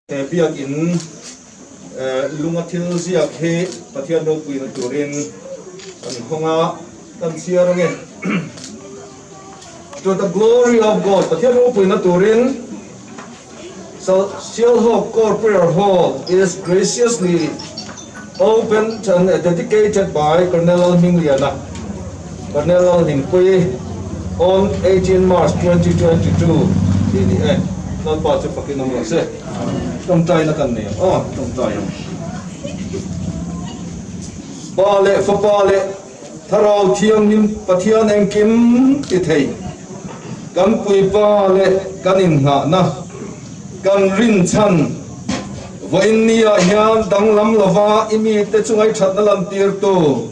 He biakinn lunga thil ziak hi Pathian ropuina turin kan hawng a, kan chhiar ange. To the glory of God, Pathian ropuina turin Sialhawk Corps Prayer Hall is graciously opened and dedicated by Colonel Lalhmingliana, Colonel Lalhimpuii on 18 March 2022 tih a ni e. Lalpa chu fakin awm rawh se. Tawngtaina kan nei ang aw, tawngtai ang. Pa leh Fapa leh Thlarau Thianghlim Pathian engkim ti thei kan puipa leh kan inngahna kan rinchhan vawiin niah hian danglam lova i mite chu ngaithatna lantirtu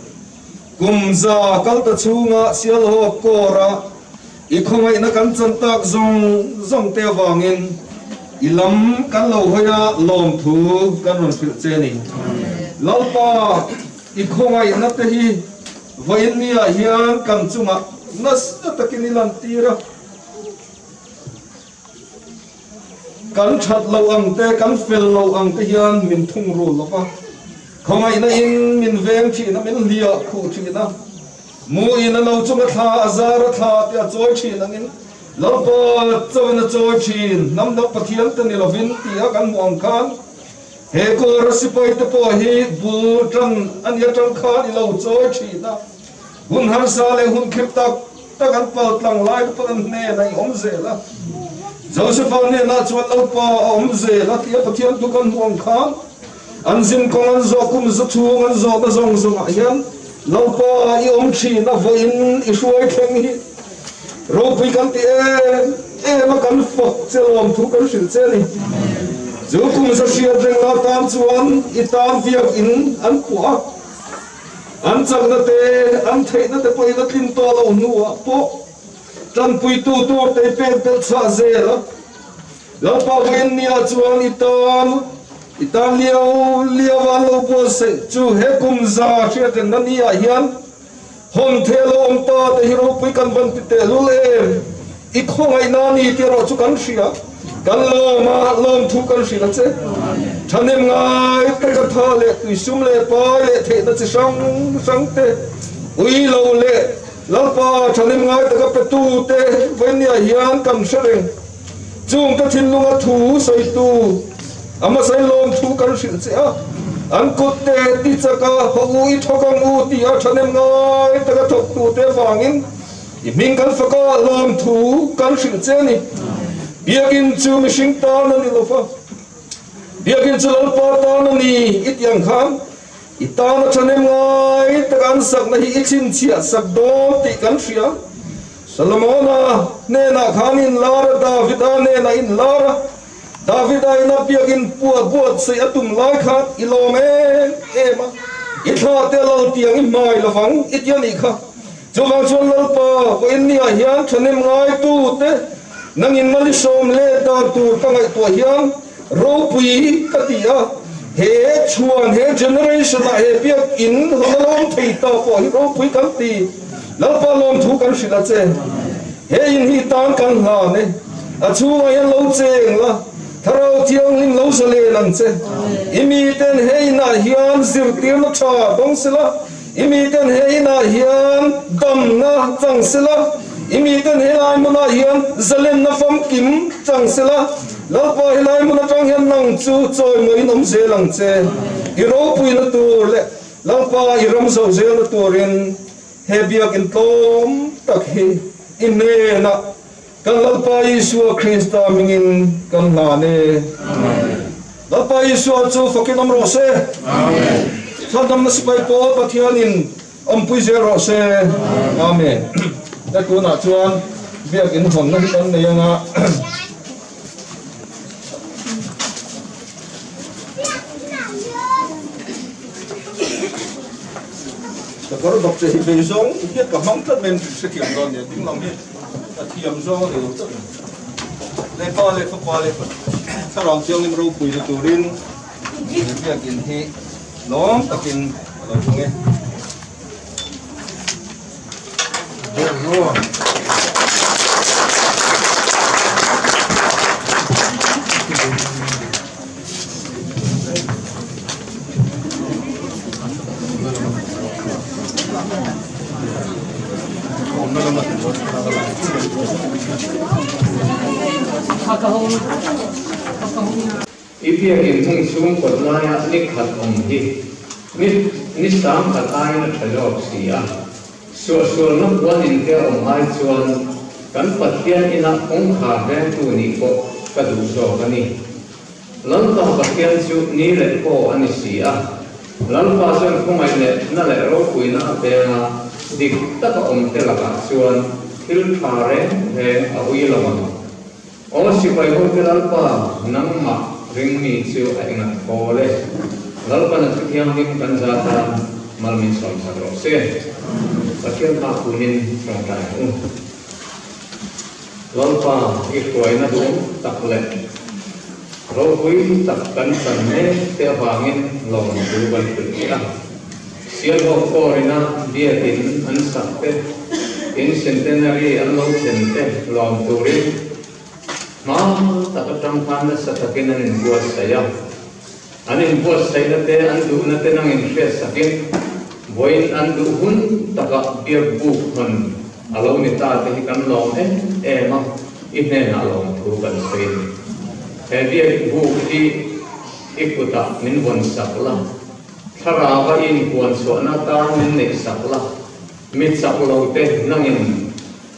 kum za kalta chhunga Sialhawk Corps-a i khawngaihna kan chan tak zawng zawng te avangin i lam kan lo hawi a lawmthu kan rawn hrilh che a ni. Lalpa i khawngaihna te hi vawiin niah hian kan chungah nasa takin i lantir a. Kan that lo ang te, kan fel lo ang te hian min thung rul lo va, khawngaihna in min veng thin a, min hliah khuh thin a, mu in a lo chunga thla a zar a thla te a chawi thin angin Lalpa chauhin a chawi thin, hnam dang Pathian te ni lovin ti a kan hmuh ang khan he Kawra sipai te pawh hi bul tan a ni atang khan i lo chawi thin a, hun harsa leh hun khirh tak tak an pal tlang lai te pawn an hnenah i awm zel a. Josefa hnenah chuan Lalpa a awm zel a tia Pathian thu kan hmuh ang khan an zin kawng an zawh kum za chhung an zawhna zawng zawngah hian Lalpa i awm thin a vawiin i hruai thleng hi ropui kan ti em em a kan fak che lawm thu kan hrilh che a ni. Chu kum za hriat reng la tan chuan i tan biakinn an phuah a. An chakna te, an theihna te pawhin a tlin tawh loh hnuah pawh tanpuitu tur te i pek belh chhuah zel a. Lalpa vawiin nia chuan i tan, i tan liau liau a an lo buatsaih chu he kum za hriatrengna niah hian hawn thei a lo awm ta te hi ropui kan van ti tehlul em? I khawngaihna a ni tih erawh chu kan hria. Kan lawm a, lawmthu kan hrilh a che. Thahnem ngai taka tha leh tuisum leh pai leh theihna chi hrang hrang te, ui lo leh Lalpa thahnem ngai taka petu te vawinia hian kan hre reng. Chung ka thinlunga thu sawitu a hmasa in lawmthu kan hrilh che a, an kut te ti chaka haw u i thawk ang u tia thahnem ngai taka thawktu te avangin I hming kan fak a, lawmthu kan hrilh che a ni. Biakinn chu mihring tan a ni lo va, Biakinn chu Lalpa tan a ni i tih ang khan i tan a thahnem ngai taka an sakna hi i chhinchhiah sak dawn tih kan hria. Solomona hnenah khan in lar a, Davida hnenah in lar a, Davida ina biakinn puah buatsaih a tum lai khan i lawm em em a, i thla te lal tiang i hmai lovang i ti a nih kha. Chuvang chuan Lalpa, vawiin niah hian thahnem ngaitute nangin malisawm leh dan tur ka ngaihtuah hian ropui ka ti a, he chhuan, he generation ah he biakinn hawn a lawm thei ta pawh hi ropui kan ti. Lalpa lawmthu kan hrilh a che. He in hi tan kan hlan e. A chhungah hian lo cheng la, Thlarau Thianghlim lo zalen ang che. I miten he inah hian zirtirna tha dawng sela, I miten he inah hian damna chang sela, i miten he lai hmunah hian zalenna famkim chang sela, Lalpa he lai hmun atang hian nang chu chawimawiin awm zel ang che. I ropuina tur leh Lalpa i ram zo zelna turin he biakinn tlawm tak hi i hnenah kan Lalpa Isua Krista hmingin kan hlan e. Amen. Lalpa Isua chu fakin awm rawh se. Amen. Chhandamna sipai pawl Pathianin awmpui zel rawh se. Amen. He tunah chuan biakin hawnna hi kan nei anga. Ka kawr bawk che hi beizawng hian ka hmang tlat mai an hrethiam dawn nia ding lam hi. A thiam zawng a ni lo tlat a ni. Leh Pa leh Fapa leh Thlarau Thianghlim ropui na turin he biakinn hi lawm takin a lo hmang e. I biakin hmun chhung kawt laia ni khat awm hi ni ni sang khat aiin a tha zawk si a. Suahsualna puan in te awm ai chuan kan Pathian inah kawngkhar vengtu nih pawh ka duh zawk a ni. Lalpa Pathian chu ni leh kaw a ni si a. Lalpa chuan khawngaih leh na leh ropuina a peng a, dik taka awm te lakah chuan thil tha reng reng a ui lo ang. Aw sipai hote Lalpa, nangmah ringmi chu a engat thawl e. Lalpan a thu thianghlim kan za tan mal min sawmsak rawh se. Pathian hma kunin tawngtai ang u. Lalpa i hruaina duhawm tak leh ropui tak kan chan mek te avangin lawmtu kan hrilh che a. Sialhawk Kawrina biakin an sak te, in centenary an lo thlen te lawm turin hma tak atang khan nasa takin an inbuatsaih a. An inbuatsaihna te, an duhna te nangin hriatsakin vawiin an duh hun takah biak buk hawn a lo ni ta te hi kan lawm em em a, i hnenah lawmthu kan sawi a ni. He biak buk hi i kutah min vawnsak la, thlarau a inpuan chhuahna atan min neihsak la, mi chak lo te nangin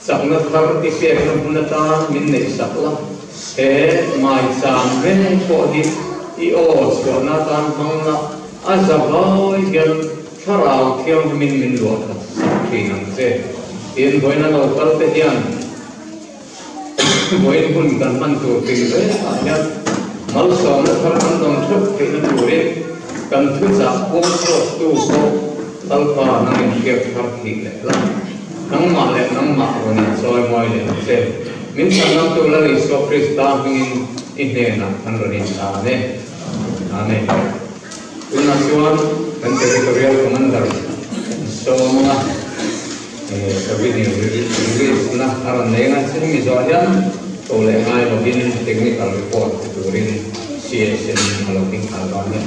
Chakna thar i pekna hmun atan min neih sak la, he maicham reng pawh hi i aw chhuahna atan hmang la, a za vai hian thlarau thianghlimin min luah khat sak thin ang che. Tin, vawiina lo kal te hian vawiin hun kan hman tur tin rengah hian malsawmna thar kan dawng theuh theihna turin kan thuchah puang chhuaktu pawh Lalpa nangin hriat thar thih leh la. Nangmah leh nangmah rawn in chawi mawi leh ang che. Min chhangnamtu Lal Isua Krista hmingin i hnenah kan rawn in hlan e. Amen. Tunah chuan kan Territorial Commander Sawma Souvenir release na a rawn nei anga chu hemi zawh hian ko leh ngai lovin Technical Report pe turin CSN a lo ding nghal dawn e.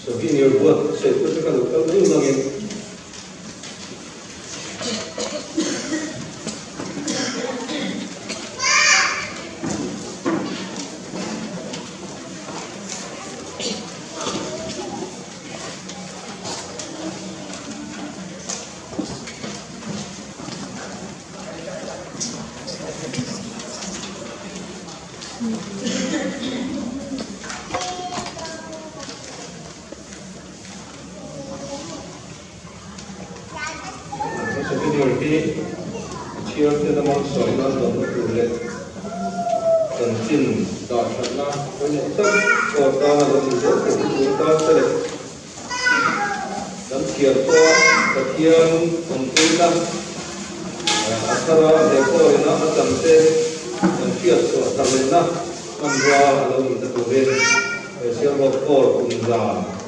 Souvenir buat saih tu ka lo kal mai langin. Souvenir hi a chhiar te lama sawi nan dawnna tur leh chanchin dah thatna pawimawh tak aw tana lo ni zel tur hi tun tan te leh Kan chhiar pawh a Pathian awmpuina a thar a, he kawrina a tam te kan hriat chhuah thar lehna hmanrua a lo ni ta turin he Sialhawk Kawr kum za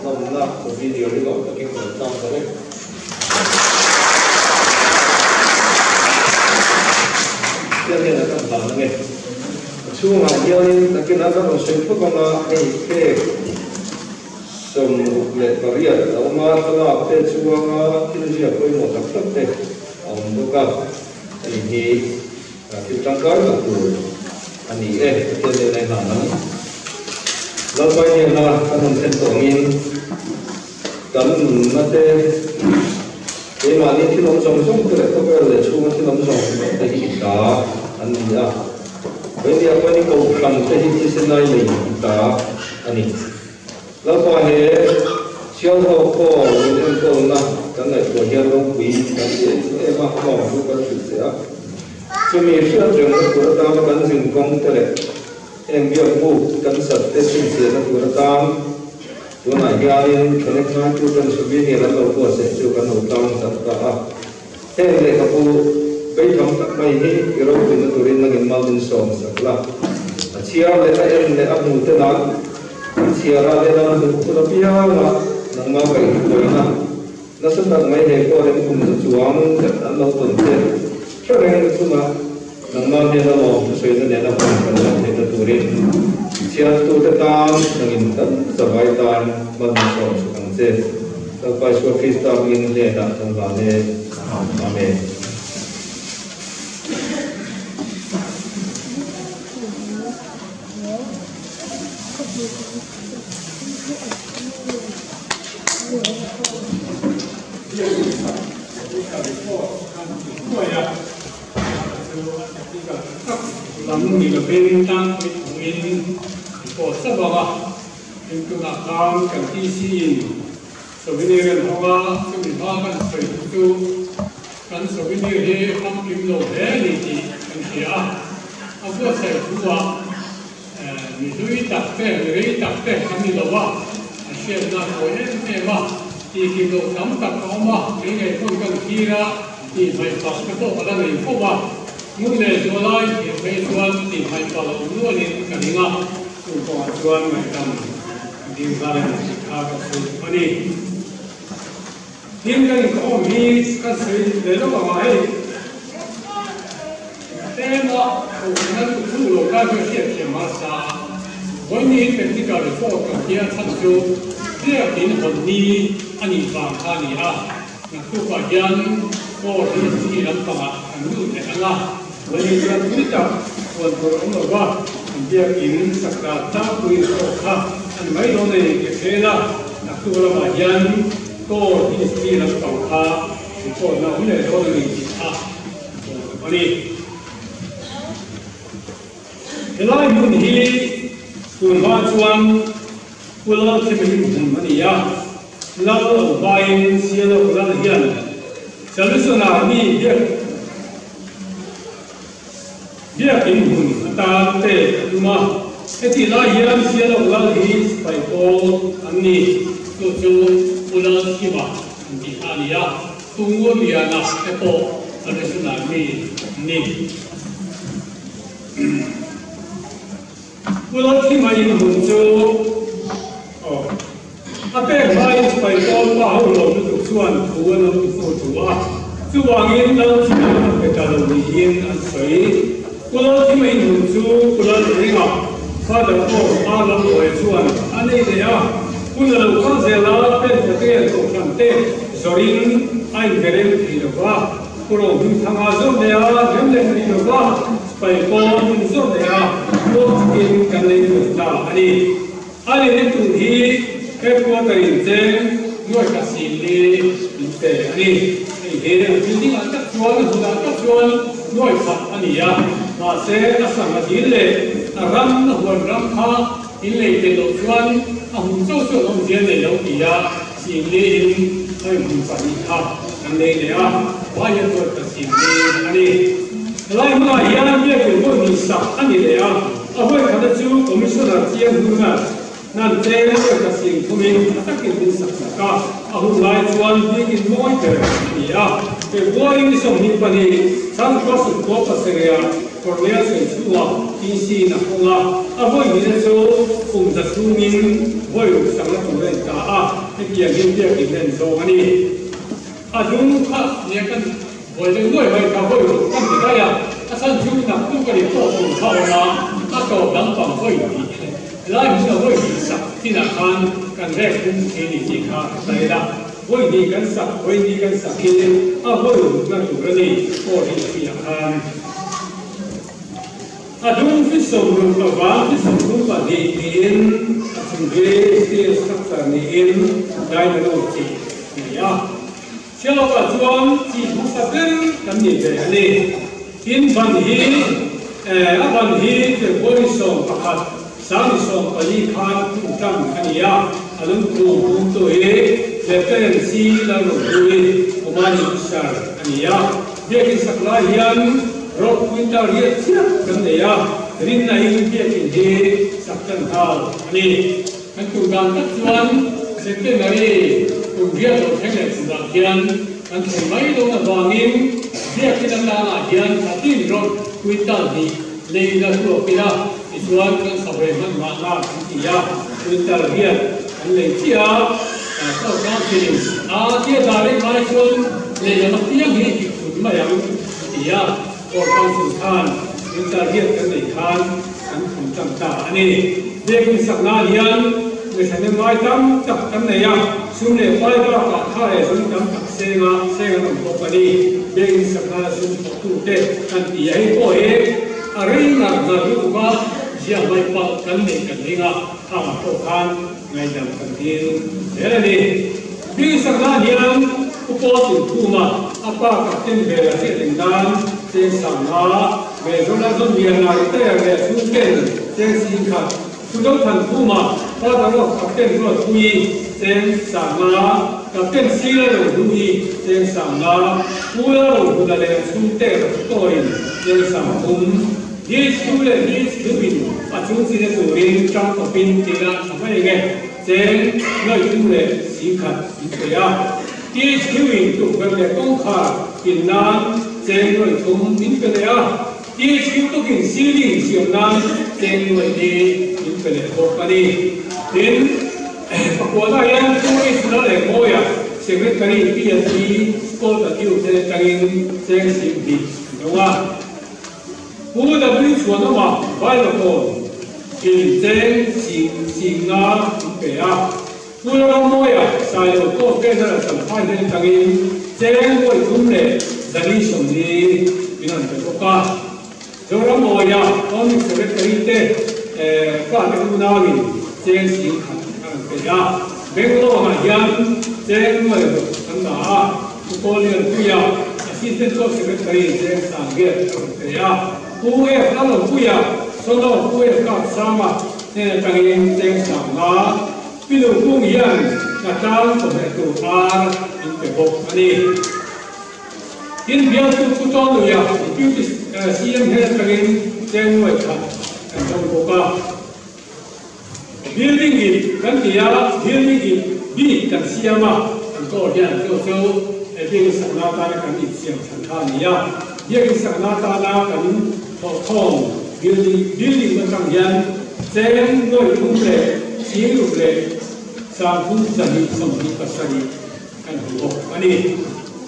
nawmna video hi lawm takin kan tlang ta vek. Pathian hian a kan hlan ange. A chhungah hianin takin a kan rawn sawi phawt ang a, hei phek. 68 a awm a, thlalak te chuanga thil ziak pawimawh tak tak te a awm bawk a, hei hi thil tangkai tak tur a ni e, Pathian nena i hlan ang. Lalpai hnena kan rawn thlen tawh angin kan nunna te, keimahni thil awm zawng zawng te leh khawvel leh chhunga thil awm zawng zawng te hi i ta an ni a, Vainia pawhin i kohhran te hi thisen ai lei i ta a ni. Lalpa he Sialhawk khaw min enkawlna kan ngaihtuah hian ropui kan ti em em a, hlawm chu kan hrilh che a. Chumi hriat rengna tur atana kan zin kawng te leh heng biak buk kan sat te chhinchhiahna tur atan tunah hianin Khenek ngaitu ten souvenir an lo buatsaih chu kan lo tlang zarh ta a. Heng lehkhabu beitham tak mai hi i ropuina turin nangin mal min sawm sak la. A chhiar leh a en leh a hmu te nan an chhiar a en an hmuh hun apianga nangma kaihhruaina nasa tak mai he pawh rem kum za chuang zet an lo tawn che hre reng chunga. Nangmah hnena lawm thusawina nena hun kan hman theihna turin chhiartute tan nangin kan zavai tan hman sawm sak ang che. Lalpa Isua Krista hmingin hnenah kan hlan e. Amen. Lam ni lovin tlangpui thungin an pawh sap ang a, tin tunah khan kan TC in souvenir an hawng a, chumi hma kan sawi chu chu kan souvenir hi famkim lo hle a ni tih kan hria a, a buatsaih thu-ah Mi hlui tak te, mi rei tak te an ni lo a, an hriatna a tawi em em a, tih kim loh tam tak a awm a, kei ngei pawn kan thlir a, tih hmaih pah te pawh ka la nei fo a, ngun leh zual lai thlir phei chuan tih hmaih pah loh nualin ka ring a, chung kawngah chuan ngaihdam dil nghal a ni tih kha ka sawi duh a ni. Tin, kan inkhawm hi kan sawi leh lawk ang a, hei tlema kohhran a luh thu lo kai chu a hriat thiam hmasa a, vawiin hi practical report kan tia chhan chu biakin hawn ni a nih vang kha a ni a, naktukah hian court hi chi lampangah kan lut leh ang a, vawiin chuan tui tak huan tur a awm lo va, an biakin sakta tlangpui report kha a ni mai dawn a ni tih a hre la. Naktuk lamah hian Core Ministry lampang kha report na awm leh dawn a ni tih kha a awm a ni. Helai hmun hi tun hma chuan Pu Lalthimim hmun a ni a, Lal lo hmain Sialawk Lal hian Solution-ah mi biak Biakin hmun atan pek a tum a, hetih lai hian Sialawk Lal hi sipai pawl an ni, chu chu Pu Lalthima an tih kha a ni a, Pu Ngurliana te pawh Salvation Army an ni. Pu Lalthima in hmun chu aw a pek hmain sipai pawl pa ho lawm lutuk chuan thu an lo ti fur thu a, chuvangin Lalthima an pe ta lo niin an sawi. Pu Lalthima in hmun chu Pu Lalringa Father Paul a Lalbawi chuan a nei leh a, hun a lo kal zel a, pen tla kohhran te zawrin a inverem thei lo va, Pu Rohmingthanga zawr leh a rem leh thei lo va. Pai pawn hun zawt leh a pawn takin kan lei tur ta a ni. A lei tur hi headquarter in cheng nuai khat sin li min pe a ni. Hei hi a building ah tak chuan a hmun ah tak chuan nuai khat a ni a, mahse a sangha dil leh a ram a huan ram kha in lei theih loh chuan a hmun chauh chu an awm zial nei lo ti a sin li in hei hmun pahnih kha kan lei leh a, vai hian nuai khat sin li a ni. Helai hmunah hian biakin vawi hnih sak a ni leh a, a vawi khata chu Commissioner Chiang Hnuna nan tlem vawi khat sing thumin tha takin min sak sak a, a hun lai chuan biakin mawi ber a ni a. February ni 22, Chan Cross khua pasarih Cornel Sawichhunga PC in a hawng a, a vawi hnihna chu kum za chhungin vawi ruk sakna tur a inta a, hetiang hi biakin len zawng a ni. A dung kha nia kan buai deuh nuai mai kha vawi ruk kan ti daih a, a chhan chu nak tuk a ri pawh tur kha awm a, a tawp lampang vawi tih helai hmun a vawi hnih sak thinah khan kan rek hung thei ni tih kha ka sawi a, vawi hnih kan sak vawi hnih kan sak hi a vawi rukna tur a ni pawh hi thinah khan. A dung fi 60 a vang fi 32 niin a chung hi steel structure niin dynamo chi a ni a. Sialawkah chuan chi hmasa ber kan ni ve a ni. Tin ban hi a ban hi February 11 2014 khan hmun tan a ni a, a lungthu hmungtu hi Lieutenant C Lalrohlui Commanding Officer a ni a. Biakin sak lai hian rock quintal riat chiah kan nei a, rinna in biakin hi sak tan nghal a ni. Kan tum dan tak chuan centenary kum riat lo thleng leh tumah hian kan thleng mai dawn avangin biakin atanah hian thlatin rock quintal hnih lei la hluak ila tichuan kan sa ve hman mahna kan ti a, quintal riat kan lei chiah a, South Council-in a tia direct lai chuan lei lam apiang hi i phut mai ang a ti a, Court Council khan. Silchar riat kan neih khan kan thun tan ta a ni. Biakin sak nan hian mihranem ngai tam tak kan nei a, sum leh pai bakah tha leh zung tam tak senga seng an awm bawk a ni. Biakin sak nana sum thawktute kan ti a, hei pawh hi a rei ngar ngar lutuk a, ziah hmaih palh kan neih kan ring a, khangah pawh khan ngaihdam kan dil zel a ni. Biakin sak nan hian Upaw Tinkhuma a pa Captain Vela hriat eng nan cheng sanga ve Zola Zonliana retire leh chhungten cheng singkhat Suzothan Khuma father of Captain Ruatpuii cheng sanga Captain Sila Rohluii cheng sanga Pula Rohuna leh chhungte Rathutawin cheng sangthum DHQ leh DHQ in a chung china turin tang tawpin tina tha mai eng e. Cheng ngaihtu leh singkhat in pe a, THQ in tukverh leh kawngkhar in nan cheng ngaihthum min pe leh a, THQ tukin ceiling siam nan cheng ngaih hi min pe leh bawk a ni. Tin, pakuana hian Pu Israel leh Mawia Secretary PNP Sport Atiu te atangin cheng sim hnih an dawng a. Pu W Chhuanawma Vailakawn in cheng sing sing nga min pe a, Pu Ramawia Sailo Court General Champhai hnen atangin cheng vawi thum leh zali 40 min rawn pe bawk a. Zoramawia Owning Secretary te fate unauin cheng sing khat a rawn pe a, Bangalore ah hian cheng nuai ruk an dah a. Pu Kawlianpuia, Assistant Court Secretary James Sangriat a rawn pe a, Pu F Lalawmpuia, Son of Pu F Kapsanga hnen atangin James Sanga, Pi Lungkung hian ka tan chawhmeh tur ar min pe bawk a ni. Tin, bialtu Pu Tawnluia, Deputy CM hnen atangin Cheng nuai khat kan dawng bawk a. Building ip kan ti a, building ip bik kan siam a, kan kawr hian chu chu he biakin sakna atana kan ip siam chhan kha a ni a. Biakin sakna atana kan thawhkhawm building building atang hian cheng nuai thum leh 60 leh 3 2 27 kan hmu bawk a ni.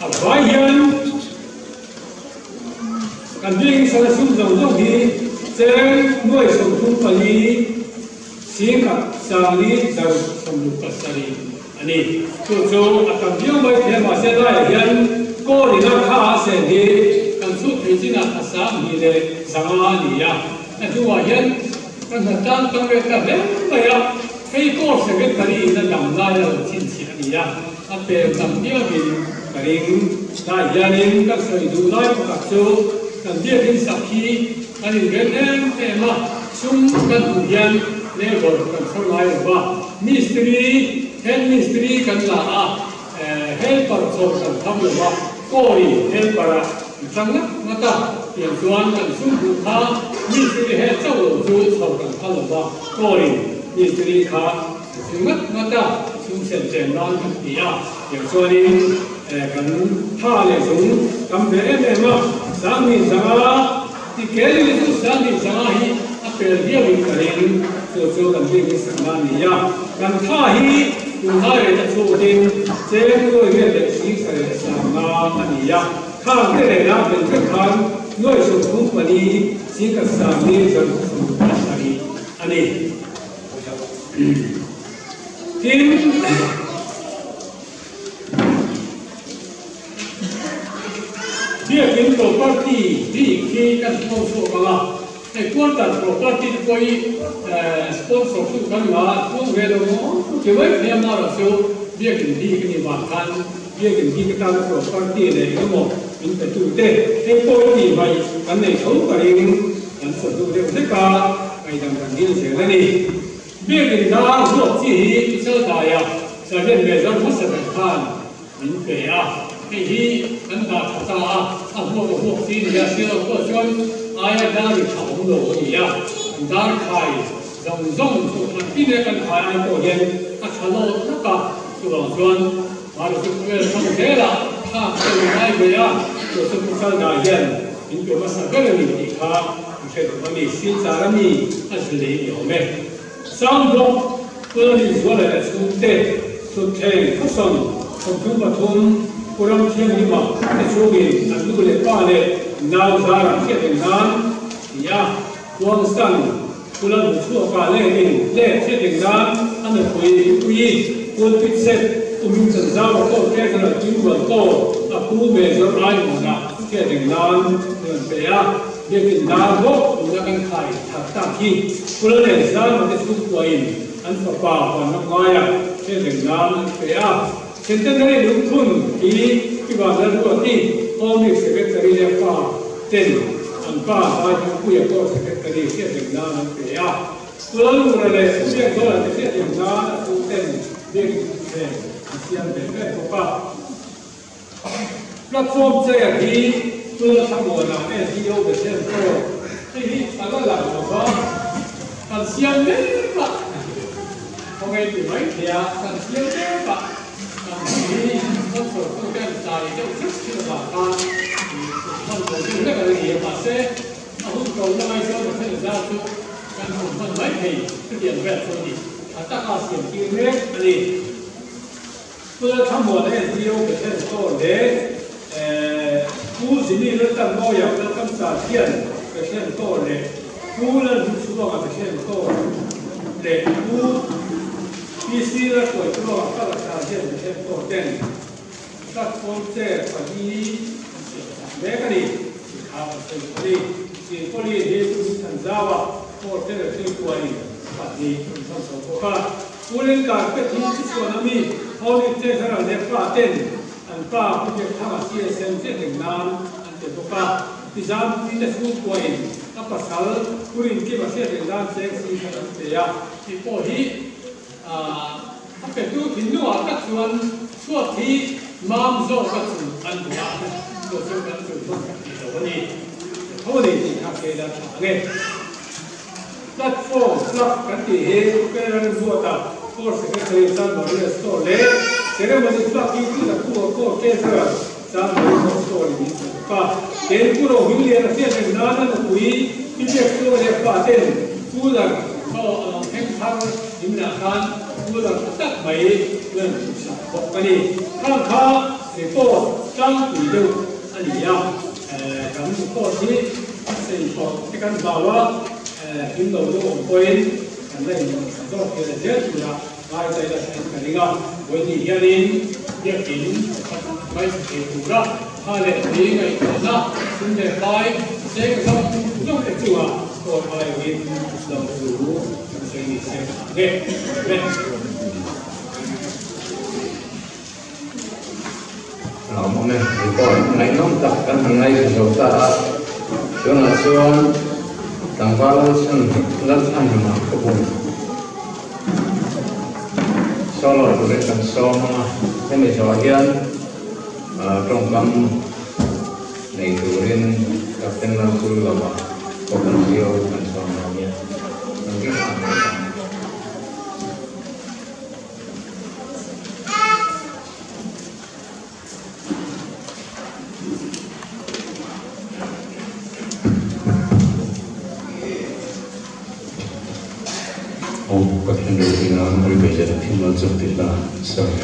A vai hian. Kan biakin sala sum zawng zawng hi cheng nuai 34 singkhat 50 167 a ni. Chu chu a tam viau mai thei a, mahse laiah hian kawl ina kha a sen hi kan chhut thei chinah a 25 leh 500 a ni a. A hnuah hian kan hna tlang tam ve ta hle mai a, hei kawl secretary in a dam lai a lo chhinchhiah a ni a. A pel tam viauin ka ring. Tlai hianin ka sawi duh lai pakhat chu kan biakin sak hi kan inrem em em a, sum kan hmuh hian labour kan chhawr ngai lo va, mistiri, head mistiri kan la a, helper chhawr kan tham lo va, kawi helper a an chang ngat ngat a, tiang chuan kan sum hmuh kha mistiri head chauh lo chu chhawr kan phal lo va, kawi mistiri kha An thil ngat ngat a, sum sen chen nan kan ti a, tiang chuanin kan tha leh zung tam ve em em a, 20 zanga ti kel hi chu 20 zanga hi a pel viauin ka ring, chu chu kan biakin sak nan a ni a, kan tha hi tunlai reh a chhuakin cheng nuai vel leh singsa leh sangna a ni a, khang te lehna ben vek khan nuai 34 singkhat 40 167 a ni. Tin, Biakin property bik hi kan sponsor ang a, hei quarter property te pawh hi sponsor chu kan la chuang ve lo maw ti mai thei a, amaherawhchu Biakin bik a nih vang khan Biakin bik atana property leh eng emaw min pe tu te hei pawh hi tih hmaih kan nei tho ka ring. Kan saw duh deuh hlek a, ngaihdam kan dil zel a ni. Biakin dar ruak chi hi Chaldaia Sergeant Major hmasa ber khan min pe a, hei hi kan dah tha ta a, a huak a huak chi nia silo pawh chuan aia dar ri tha awm lo a ni a, kan dar khai zawng zawng chu an tin e kan khai ai pawh hian a tha lawt lawk a, chuvang chuan Hmar chu vel chho zelah thlak te lo ngai ve a, chu chu Pu Chaldai hian min pe hmasa ber a ni tih kha an hre duh a ni. Silchar a mi a zilei ni awm e. Sound bawk Pu Lalrinzuala leh chhungte Thutthleng Khawsawn 33 Pu Ramthianghima te chhungin an nu leh pa leh nau zar an hriat reng nan. ti a. Tuangsan kula lu chhuakah letin let hriateng nan a nupui Ui pulpit set umin Chanzau a kawr treasurer Tui Rual Kaw a pu Major Aimunah hriateng nan an rawn pe a. Biakin dar bawk tuna kan khai thar tak hi kula len Zama te chhungkuain an fapa Vanram Ngaia hriateng nan an pe a. Centenary lungphun hi Ivan Lalruati, Home Secretary leh fa ten an pa Zaithangpuia pawh Secretary hriatreng nan an pe a. Pu Lalura leh Pu Biakdawla te hriatreng nan a tu ten biakin thutthleng an siam ve ve bawk a. Platform chair hi Pu Lalthlamuana SDO Bethel pawh hei hi a la lang lo va, kan siam mek a. Khawngaih ti mai thei a, kan siam mek a, kan hun hi sponsor tu te an tlai deuh theuh thin avang khan hman lo deuh hlek a la ni a, mahse a hun ko na ngai chuan Pathian zar chu kan hun hman mai thei chutiang vel chu a ni, tha taka siam tir mek a ni. Pula Thlamuana SDO Bethel Store leh Pu Jimmy Laltanmawia Welcome Star hian Bethel Store leh Pu Lalhmuchhuanga Bethel Store leh Pu PC Lalhruaitluanga Kalaksar hian Bethel Store ten platform chair pali an siam sak mek a ni tih kha kan sawi duh a ni. Silpauline hi Pu Hmingthanzaua Court Secretary kuain pahnih an chhan chho bawk a. Pulin carpet hi chi chhuan ami Holy Treasurer leh pa ten an pa Pu Biakthanga CSM hriat reng nan an pe bawk a. Pi Zampuii te chhungkuain a pasal Pu Rinkima hriat reng nan cheng si khat an pe a. Tih pawh hi a petu thinlungah tak chuan chhuat hi mam zawk a chu an duh a, chu chu kan chu hman tak tih lo a ni. Tho a ni tih kha kei la tha ang e. Platform club kan tih hi Parent Ruata Court Secretary Chan Maria Store leh Ceremony Club hi Tuna Khua Court Treasurer Chan Maria Store in min hmu bawk a. Tin, Pu Rohmingliana hriat reng nana nupui Pi Biakchhunga leh pa ten cooler pawh a lo thleng thar hlimnah khan cooler tha tak mai lan hmuhsak bawk a ni. Khang kha report tlangpui deuh a ni a, kan report hi a sei tawh te kan hlau a, hlim lo deuh awm pawhin kan la inhmuh tha zawk thei la zel tura ngai ta ila thain ka ring a, vawiin hianin biakin tha tak mai chhe thei tura tha leh tui ngaihtuahna sum leh pai cheng zawng zawng te chungah court aiawhin lo thu kan sawi ni se ang e. Amen. Lawmawm e, report ngaihnawm tak kan han ngaithla zo ta a, tunah chuan tlangval Lalchhanhima khawbung solo turin kan sawm ang a, hemi zawh hian tawngkam nei turin Captain Lalchullo-a Khawbung zio kan sawm dawn nia. Aw Pathian ropui nan ri ve zel thin lo chu tih la sawi.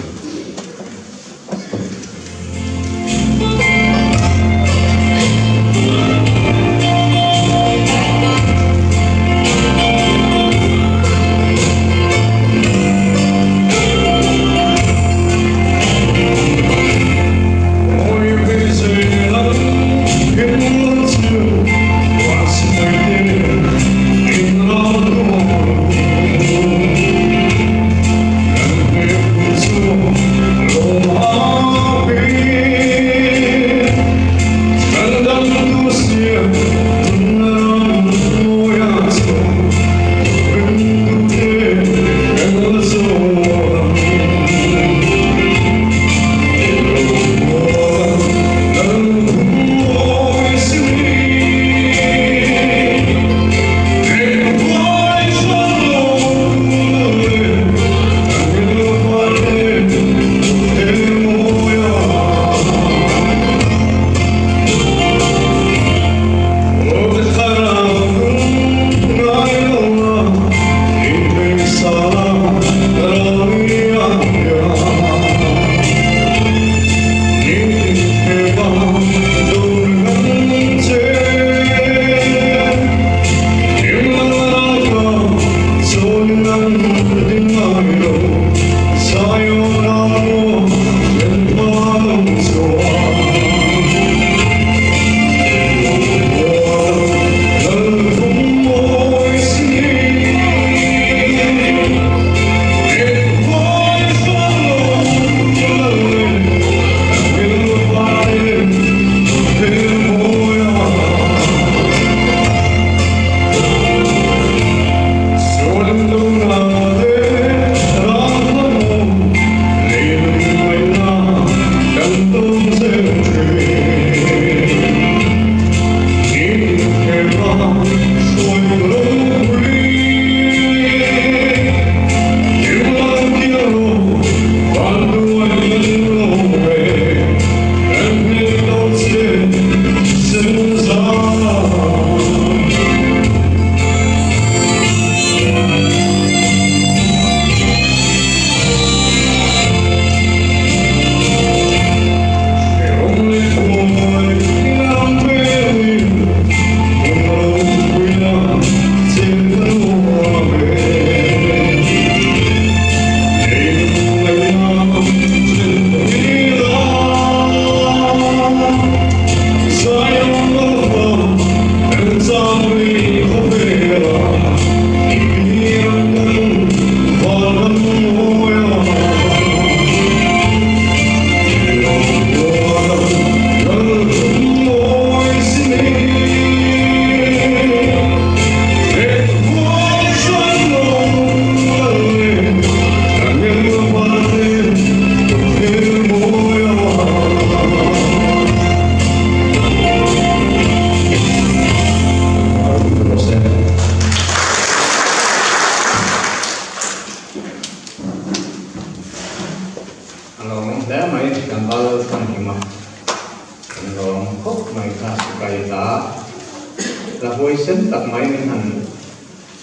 min han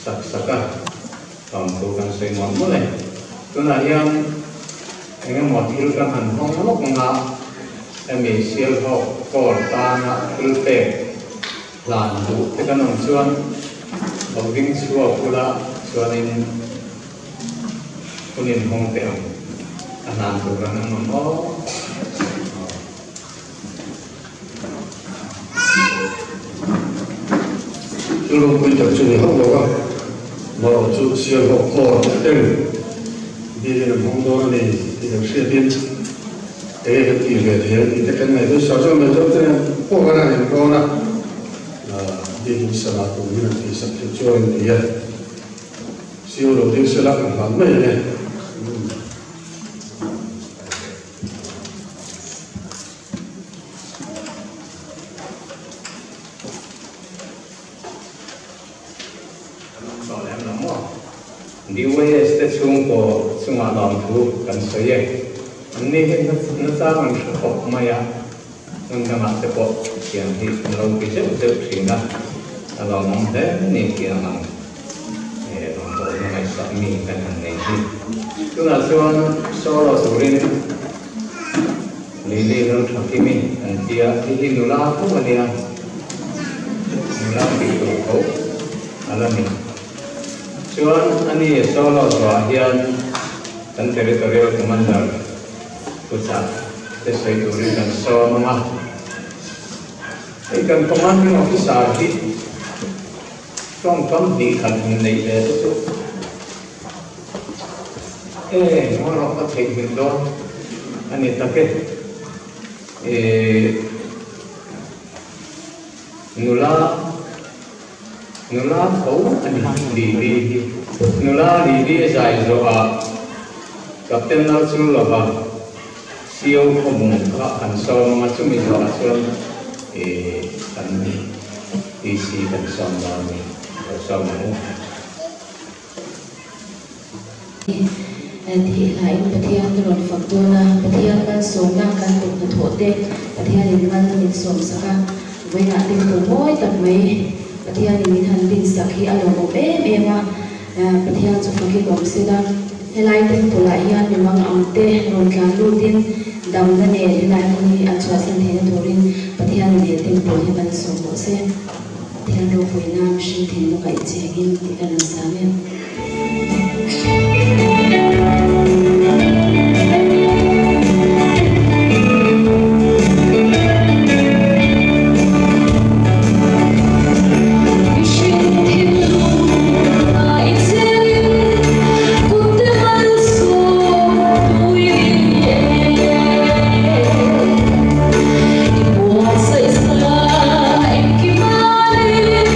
sak sak a, lawmthu kan sawi mawlh mawlh e. Tunah hian eng emaw thil kan han hawng lawk ang a, hemi Sialhawk Corps tana thil pek hlan duh te kan awm chuan lo ding chhuak ula chuanin hun inhawng teh ang a hlan tur an awm ang aw. Thil ropui tak chu ni hauh lo a, marawh chu Sialhawk Corps ten biakin an hawng dawn a ni tih kan hriatin enge kan tih ve thei ang tih te kan ngaihtuah sa chuan mai zawk te pawh kan han inrawn a, biakin sana turin an tihsak theih chuan an ti a, siau lo ding sela kan hlan mai ang e. DYS te chhungkaw chungah lawmthu kan sawi e. Anni hi nachang an hre khawp mai a, hmun dangah te pawh thiam hi an lo ti zeuh zeuh thin a, a lawmawm hle ni tih ang ang rawngbawlna ngaihsak mi kan han nei hi. Tunah chuan solo turin Lily Lalthakimi an ti a, hei hi nula tho a nia, nula tih tur tho a la ni. Chuan ani solo zawhah hian kan Territorial Commander thuchah te sawi turin kan sawm ang a, hei kan Commanding Officer hi tawngkam hnih khat han neih ve te chu E, ngaw rawh ka theihnghilh dawn a ni tak e. E, nula, nula tho a ni Lily hi. Nula Lily a zai zawhah Captain Lalchulova CO khawmung kha an sawm ang a, chumi zawhah chuan e, kan PC kan sawm dawn a ni, lo sawm ang u. Tih hlain Pathian ka rawn fak dawn a, Pathian malsawmna kan kut hnathawh te Pathianin mal min sawmsak a, vawiinah temple mawi tak mai Pathianin min han dinsak hi a lawmawm em em a, Pathian chu fakin awm sela, helai temple ah hian mi mang ang te rawn tlan lutin damna nen helai hmun hi an chhuahsan theihna turin Pathianin he temple hi malsawm rawh se. Pathian ropuina mihring thinlung a inchengin tih ka rawn sa mek. Mihring thinlung a inchengin kutte malsawm pui ni e. I buatsaih sa engkim anin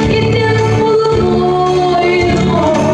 i temple mawi rawh.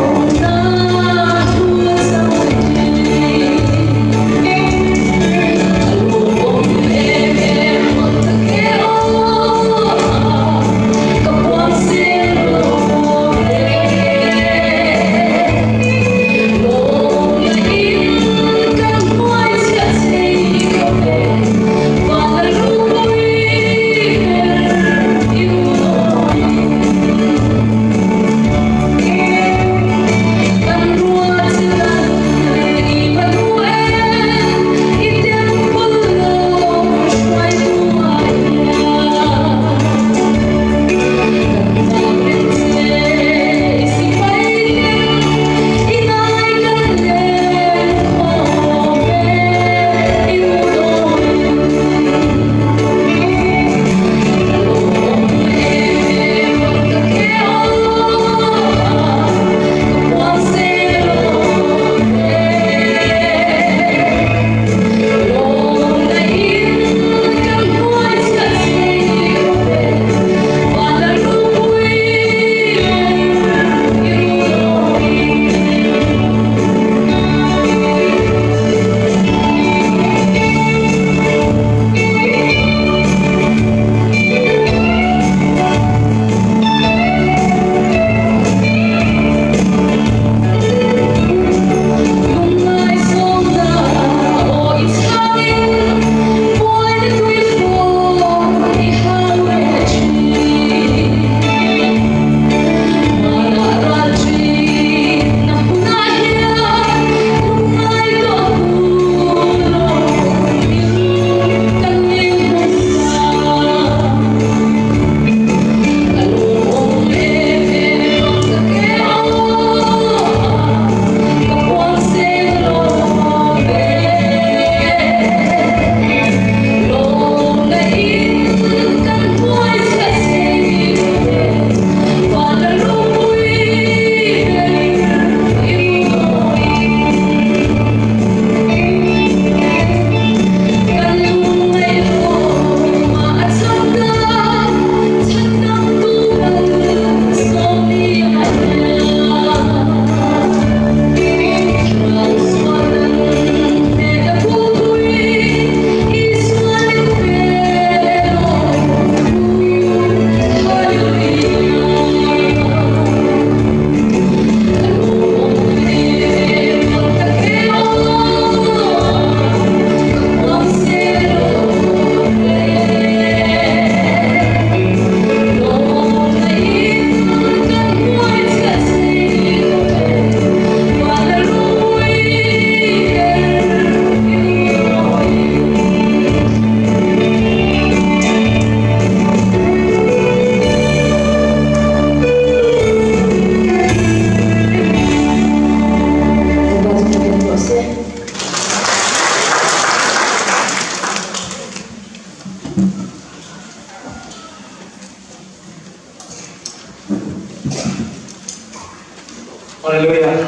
Hallelujah.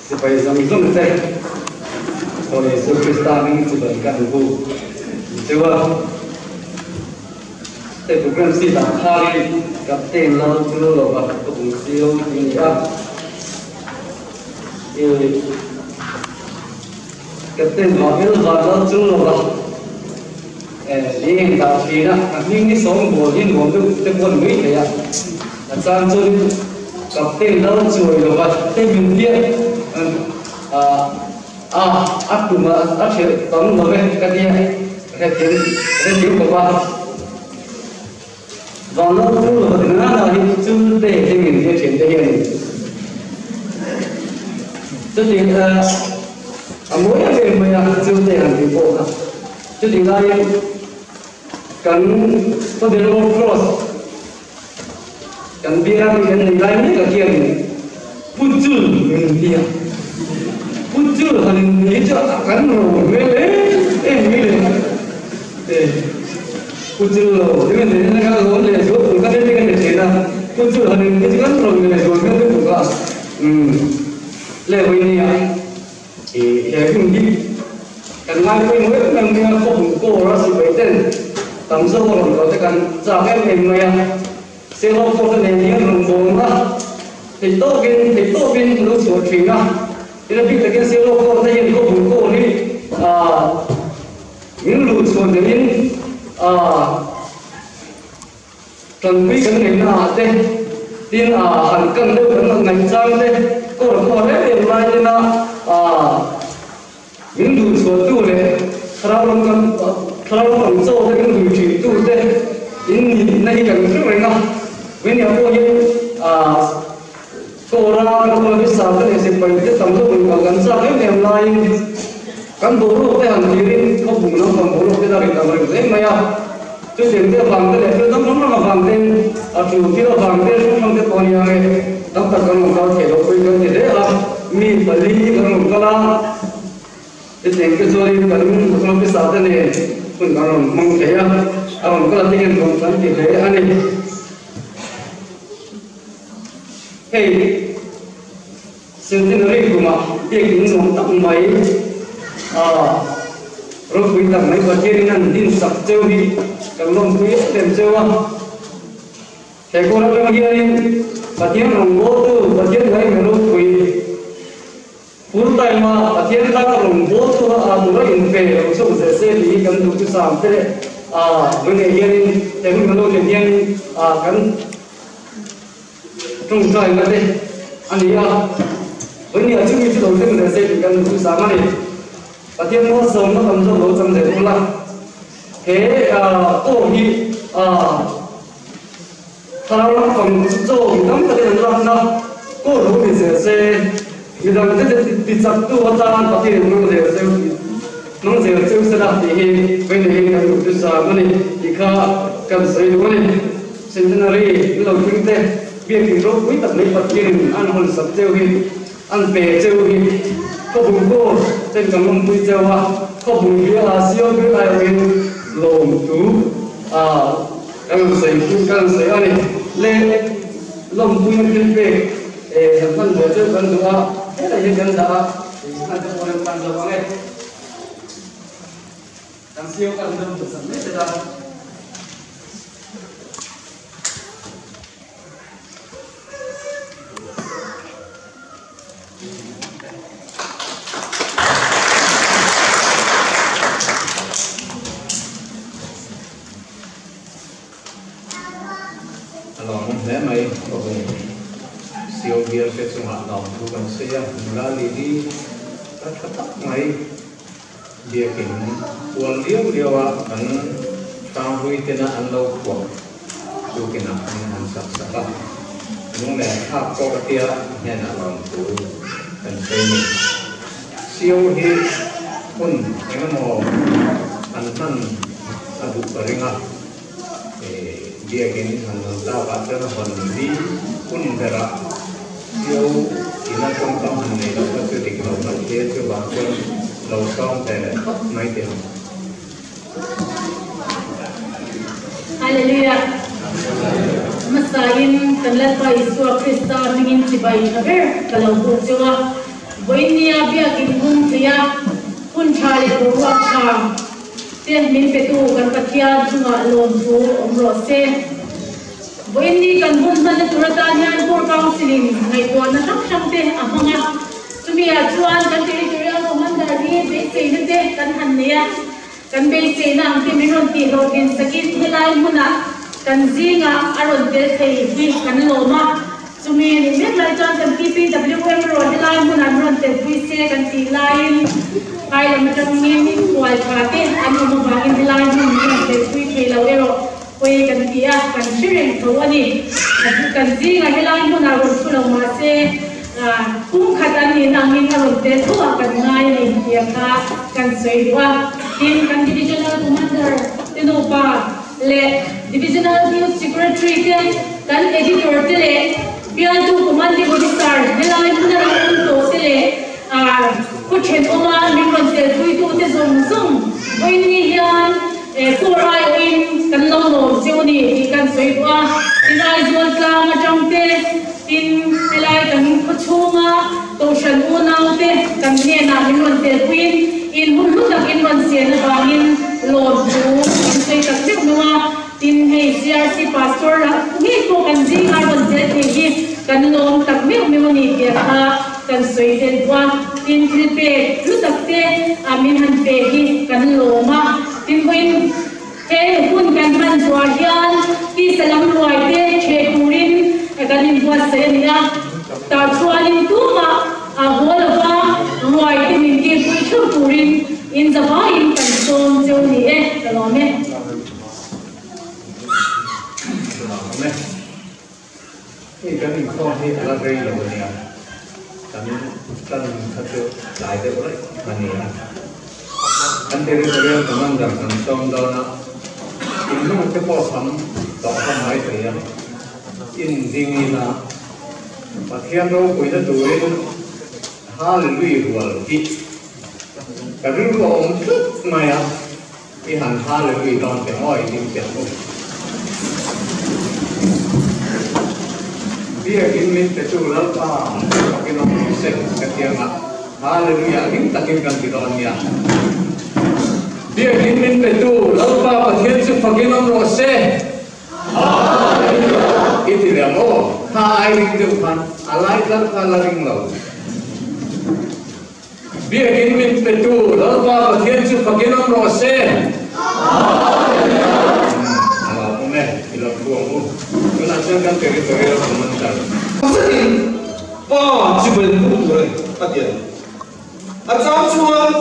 Sipai zawng zawng te Lord Jesu Krista hming chibai kan bu chu a. Hei program seat ah kharin Captain Lal chu lova ka bung sio tih a ni a. I Captain Vahel Van Lal chu lova ni dah thin a, a hming hi sawngbawl hi nuam deuh te pawh a ni mai thei a. A chang chuan Captain Lal chuai lova te min biak a a tum a a ṭhelh tam lo e ka tia hrethiam hrethiam khawp a. Van Lal chu lova ti nana hi chu te te min biak ṭhin te hian chuti a mawi em em mai a chu te han tih pawh kha chuti laiin kan Federal Cross Kan bia mi kan nei lai mek a khianin Pu Chul min ti a, Pu Chul han in nei chu a kan ro hmel em em mai le e Pu Chul lo ti min nei na kan lawm leh zual tur ka hre ka ni thin a, Pu Chul han in nei chu kan ro leh zual hmel lutuk a, umm le vawi nia i he hun hi kan ngai pawimawh em em mai a, khawpui kawr a sipai ten tam zawk a rawn kal te kan chak em em mai a. Selo pawh ka nei hian rawn bawm a, theih tawkin theih tawpin ka lo chhuah thin a, tin a bik takin Selo pawh te hian khawpui pawh hi aah min luh chhuah dahin aah tanpui kan neihna ah te tin aah han kan deuh kan han ngaih chang te kawr pawh reng em lai tena aah Min duh chhuahtu leh thlarau lam kan thlarau lam ang chaw te min hui thintu te in nihna hi kan hre reng a, Venia pawh hi aah Kawra kan khawl hmasa te leh sipai te tam zawk in kal kan chak em em laiin kan boruak te han tirin khawpung lampang boruak te la rit ang reng hle mai a, chutiang te avang te leh thil dang hrang hrang avang ten a tul thil avang te hrang hrang te pawh a nia nge tam tak kan rawn kal thei lo pawhin kan ti hle a. Mi pali kan rawn kal a, hetiang te chuanin kan motor officer te nen hun kan rawn hmang thei a, a rawn kal te hian rawn kan ti hle a ni. Hei Centenary kumah biakin nuam tak mai ah ropui tak mai Pathianin an din sak cheu hi kan lawmpui em em cheu a. He kawr atang hianin Pathian rawngbawltu, Pathian ngaih mi ropui, full time a Pathian tana rawngbawltu a ah tura inpe lo chhuak zel se tih hi kan duh chu sam te leh ah vawiinah hianin he hun kan lo thlen hianin ah kan tawngtaina te a ni a, vawiinah chumi chu lo thleng zel se tih kan duh chu sam a ni. Pathian malsawmna tam zawk lo chang zel ula, he ah aw hi ah. Thlarau lampang chu chaw mi tam takin an lakna kaw lo ni zel se, midangte te tichaktu atan Pathian hmang zel cheu hmang zel cheu sela tih hi veineiin kan duh chu zam a ni tih kha kan sawi duh a ni. Centenary min lo thleng te biakin ropui tak mai Pathianin an hawn sak cheu hi an pe cheu hi khawbung kaw ten kan lawmpui cheu a, khawbung bia a siam ber aiawhin lawmtu a Kan rawn sawi chu ka rawn sawi a ni. Le lawmpuina thil pek kan hman ve cheu kan duh a, helai hi kan dah a, hman te pawh rem tan zawk ang e. Kan siam kan dam duh sak mai se la. A lawmawm hle mai Khawbung Sio bial te chungah lawm thu kan sawi a, nula Lily ka tha tak mai biakin kual liau liau a kan hranghlui tena an lo phuah tukinah min han sak sak a, lunglen thlak pawh ka tia hnenah lawm thu kan sawi a ni. Sio hi hun engemaw an hman a duh ka ring a, biakin han hawn tlakah chuan a hawn ni hun berah Sio ina tawngkam han nei loh kha chu dik lo mai thei a, chuvang chuan lo sawm ve leh phawt mai teh ang. Hallelujah! Hmasa in kan Lalpa Isua Krista hmingin chibai tha ber ka lo buk cheu a. Vawinia biakin hung theia hun tha leh boruak tha te min petu kan Pathian chungah lawmthu awm rawh se. Vawiin ni kan hun hmanna tur atan hian Core Council in ngaihtuahna hrang hrang te a hmang a, chumi ah chuan kan Territorial Commander hi beiseina te kan han nei a, kan beiseina ang te min rawn tih hlawhtlin sakin helai hmunah kan zingah a rawn tel thei hi kan lawm a, chumi ni mek lai chuan kan TPWM erawh helai hmunah min rawn telpui se kan tih laiin phai lam atangin hual tha te an awm avangin helai hmun min rawn telpui thei lo erawh Pawi kan ti a, kan hre reng tho a ni. Kan zingah helai hmunah rawn thu lo mah se, kum khat an nihna angin a rawn tel tho ah kan ngai a ni tih a kha kan sawi duh a. Tin, kan Divisional Commander te nupa leh Divisional Youth Secretary te, kan Editor te leh Bialtu Commanding Officer helai hmuna lo awm tawh te leh khaw thenawma min rawn telpuitu te zawng zawng vawiin hian Core aiawhin kan lo lawm cheu a ni tih kan sawi duh a, tin Aizawl tlang atang te, tin helai kan khaw chhunga Kohhran unau te kan hnenah min rawn telpuiin in hun hlu tak in rawn sian avangin lawm thu kan sawi tak meuh meuh a, tin hei CRC Pastor lah ngei pawh kan zinga rawn tel thei hi kan lawm tak meuh meuh a ni tih a kha kan sawi tel duh a, tin thil pek hlu tak te min han pe hi kan lawm a. Tin vawiin he hun kan hman zuah hian tisa lam ruai te ṭheh turin kan inbuatsaih a ni a, tah chuanin tumah a haw lova ruai te min tirpui theuh turin inzavaiin kan sawm cheu ni e, ka lawm e. Hei kan inkhawm hi a la rei lo a nia, kan tan kha chu tlai deuh raih a ni a. Kan Territorial Commander kan sawm dawn a, inhnung te pawh sam tawh kha mai thei a, in ding ina Pathian ropuina turin Hallelujah rual hi ka rilru a awm tlat mai a. I han Hallelujah dawn teh aw i ding teh u. Biakin min pe tu Lalpa fakin awm rawh se ka tiang a, Hallelujah hlim takin kan ti dawn nia. Biakin min pe tu Lalpa Pathian chu fakin awm rawh se. Hallelujah i ti leh ang aw, kha ai ring deuh khan a lai tlar kha la ring lo. Biakin min petu Lalpa Pathian chu fakin awm rawh se. Amen. A lo awm e, i lo thu ang u. Tunah chuan kan territorial commander. Zetin pa chibel buk tur a ni, a ti a ni. A chang chuan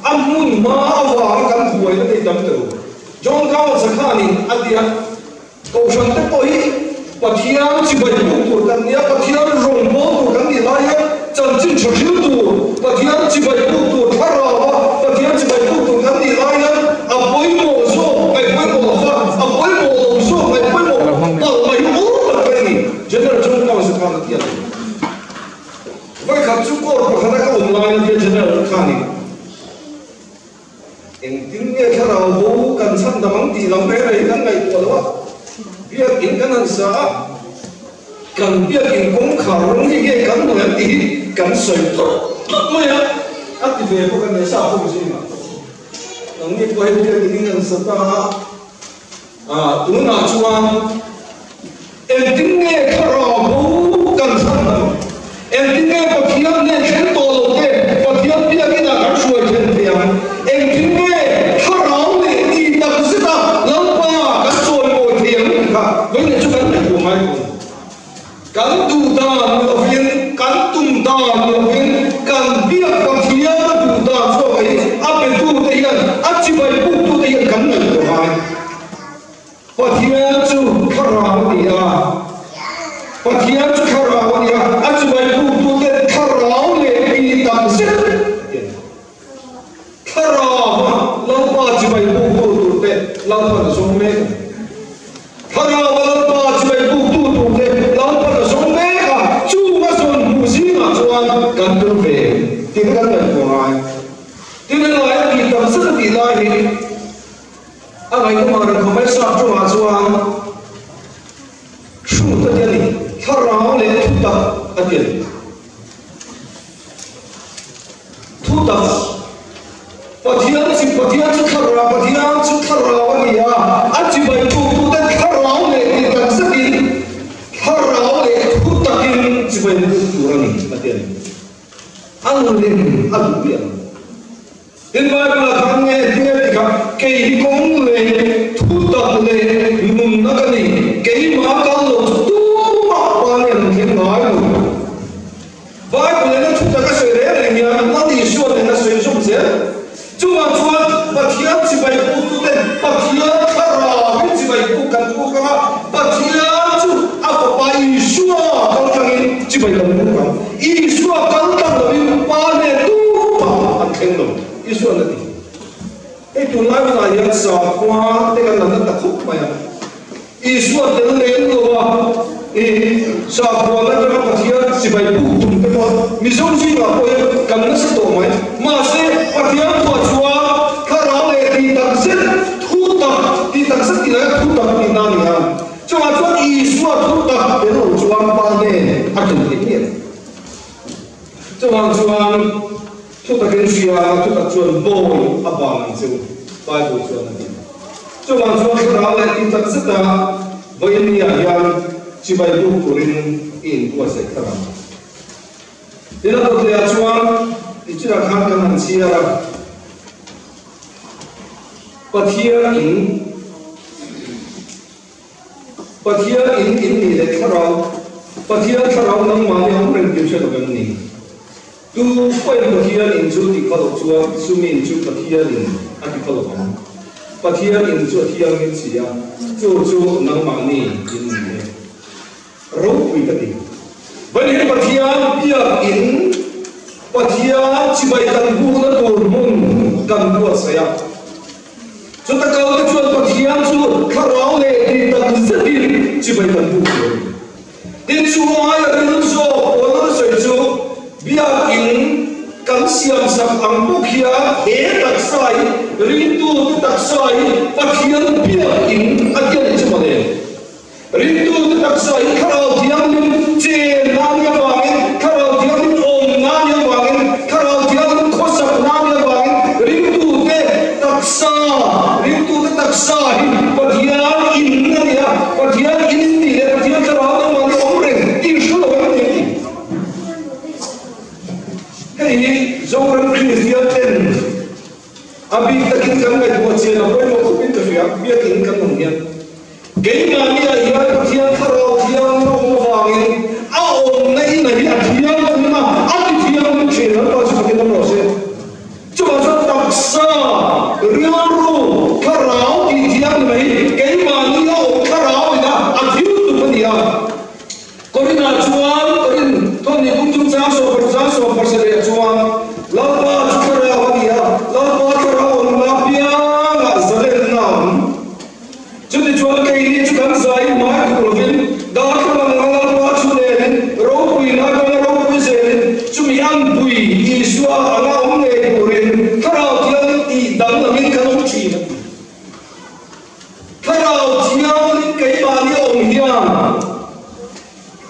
a hmun hma avanga kan buaina te hi tam teh u. John Cowles-a khanin a ti a. Kohhran te pawh hi Pathian chibai buk tur kan nia, Pathian rawngbâwl tur kan nih lai hian chanchin tha hril tur, Pathian chibai buk tur thlarau a Pathian chibai buk tur kan nih lai hian a pawimawh zawk ngaih pawimawh lo va, a pawimawh lo zawk ngaih pawimawh palh mai hi ur tak mai a ni. General John Cowles-a khan a ti a ni. Vawikhat chu court pakhata ka awm laiin a tia General khanin, Engtin nge thlarau bo kan chhan dam ang tih lam reng reng kan ngaihtuah lo a, biakin kan han sa a, kan biakin kawngkhar rawng hi nge kan hmu em tih hi kan sawi tawp tawp mai a, a ti ve bawk a ni sa pawh zingah nangni pawh hei biakin in han sa ta a, tunah chuan Engtin nge thlarau bo kan chhan ang? Engtin nge Pathian hnen thleng tawh lo te Pathian biakinah kan hruai then thei ang? Engtin nge thlarau leh tih tak zeta Lalpa kan chawimawi thei ang tih kha vawiin chu kan ngaihtuah ngai lo. Kan duh dan ni lovin, kan tum dan ni lovin, kan biak Pathian a duh dan zawk hi a betute hian, a chibai buktute hian kan ngaihtuah ngai. Pathian chu thlarau a ni a, Pathian chu thlarau a ni a, a chuai buktute thlarau leh tih tak zet a ti a ni. Thlarau a Lalpa chibai buktu turte Lalpan a zawng mek a ni. Thlarau a Lalpa chibai buktu turte Lalpan a zawng mek a, chung a zawn hmuh zingah chuan kan tel ve tih kha kan ngaihtuah ngai. Tin, helai a tih tak zet a tih lai hi, A ngaihnawm ang reng khawp mai sap tawngah chuan Truth a ti. thutak a ti a ni. Thutak Pathian chi Pathian chu thlarau Pathian chu thlarau a ni a, a chibai buktu te thlarau leh ti tak zetin thlarau leh thutakin chibai buk tur a ni a ti a ni. A lem a duh miah lo. Tin Bible ah khan nge hmel ti kha kei hi kawng leh thutak leh nunna ka ni, keimah kal lo chu tumah pa nen an thleng ngai lo. Bible in a thutak a sawi reng reng hian Lal Isua nen a sawi zawm zel. Chuvang chuan Pathian chibai buktu ten Pathian thlarau in chibai buk kan buk ang a, Pathian chu a fapa Isua kal tlangin chibai kan buk ang. Isua kal tlang lovin Pa nen tumah an thleng lo, Isua'n a ti. Hei tunlai hunah hian sakhua te kan la na ta khawp mai a. Isua tel lem lo a, i sakhuan atanga Pathian chibai buk tum te pawh Mizo zingah pawh hian kan nasa tawh mai. Mahse, Pathian thuah chuan thlarau leh tih tak zet, thu tak, tih tak zet tih laia thu tak tihna a ni a. Chungah chuan Isua thu tak tel lo chuan Pa nen a tel theih miah lo. Chuvang chuan thu takin hria a, thu tak chuan bawi a vang ang che u, Bible chuan a ti. Chuvang chuan thlarau leh tih tak zeta vawiin hian chibai buk turin i inbuatsaih thar ang. Tin a dawtleiah chuan nichinah khan kan han chhiar a, Pathian in, Pathian in in nih leh thlarau, Pathian thlarau nangmah nih awm reng tir hre lo em ni? Tu pawhin Pathian in chu ti khaw loh chuan chumi in chu Pathian in a ti khaw lo ang. Pathian in chu a thianghlim si a, chu chu nangmah nih in ni e. Ropui ka ti. Vawiin Pathian biak in Pathian chibai kan bukna tur hmun kan buatsaih a. Chuta kal te chuan Pathian chu thlarau leh tih tak zetin chibai kan buk tur a ni. Tin chu aia ril zawk pawl an sawi chu biak in kan siam sak ang bawk hian he taksa hi ringtu te taksa hi Pathian biak in a ti a ni chu mawle. Ringtute taksa hi Thlarau Thianghlim chen na nih avangin, Thlarau Thianghlim awm na nih avangin, Thlarau Thianghlim khawsak na nih avangin ringtute taksa, ringtute taksa hi Pathian in a ni a, Pathian in in tih leh Pathian Thlarau nangmah nih awm reng tih hre lo em ni a ti. Hei hi Zoram Kristian ten A bik takin kan ngaihtuah chian a pawimawh khawpin ka hria, biakin kan awm hian. Keimahni ah hian Pathian Thlarau Thianghlim a awm avangin a awmna in a hi a thianghlim a, a ti thianghlim thin an pa chu fakin awm rawh se. Chuvang chuan taksa, rilru, thlarau tih thianghlim a hi keimahni a awm thlarau ina a thil tum a ni a. Korinah chuan, Korin thawhni kum chungchang sawmparuk chang sawmparsarih ah chuan, Lalpa chu thlarau a ni a, Lalpa thlarau awmna apiangah zalenna a awm. Chutichuan keini chu kan zai mai khup lovin, darthlalang anga Lalpa chu nenin, ropuina atanga ropui zelin, chumi anpui Isua anga awm ngei turin Thlarau Thianghlim tih danglamin kan awm thin a ti. Thlarau Thianghlim keimahni a awm hian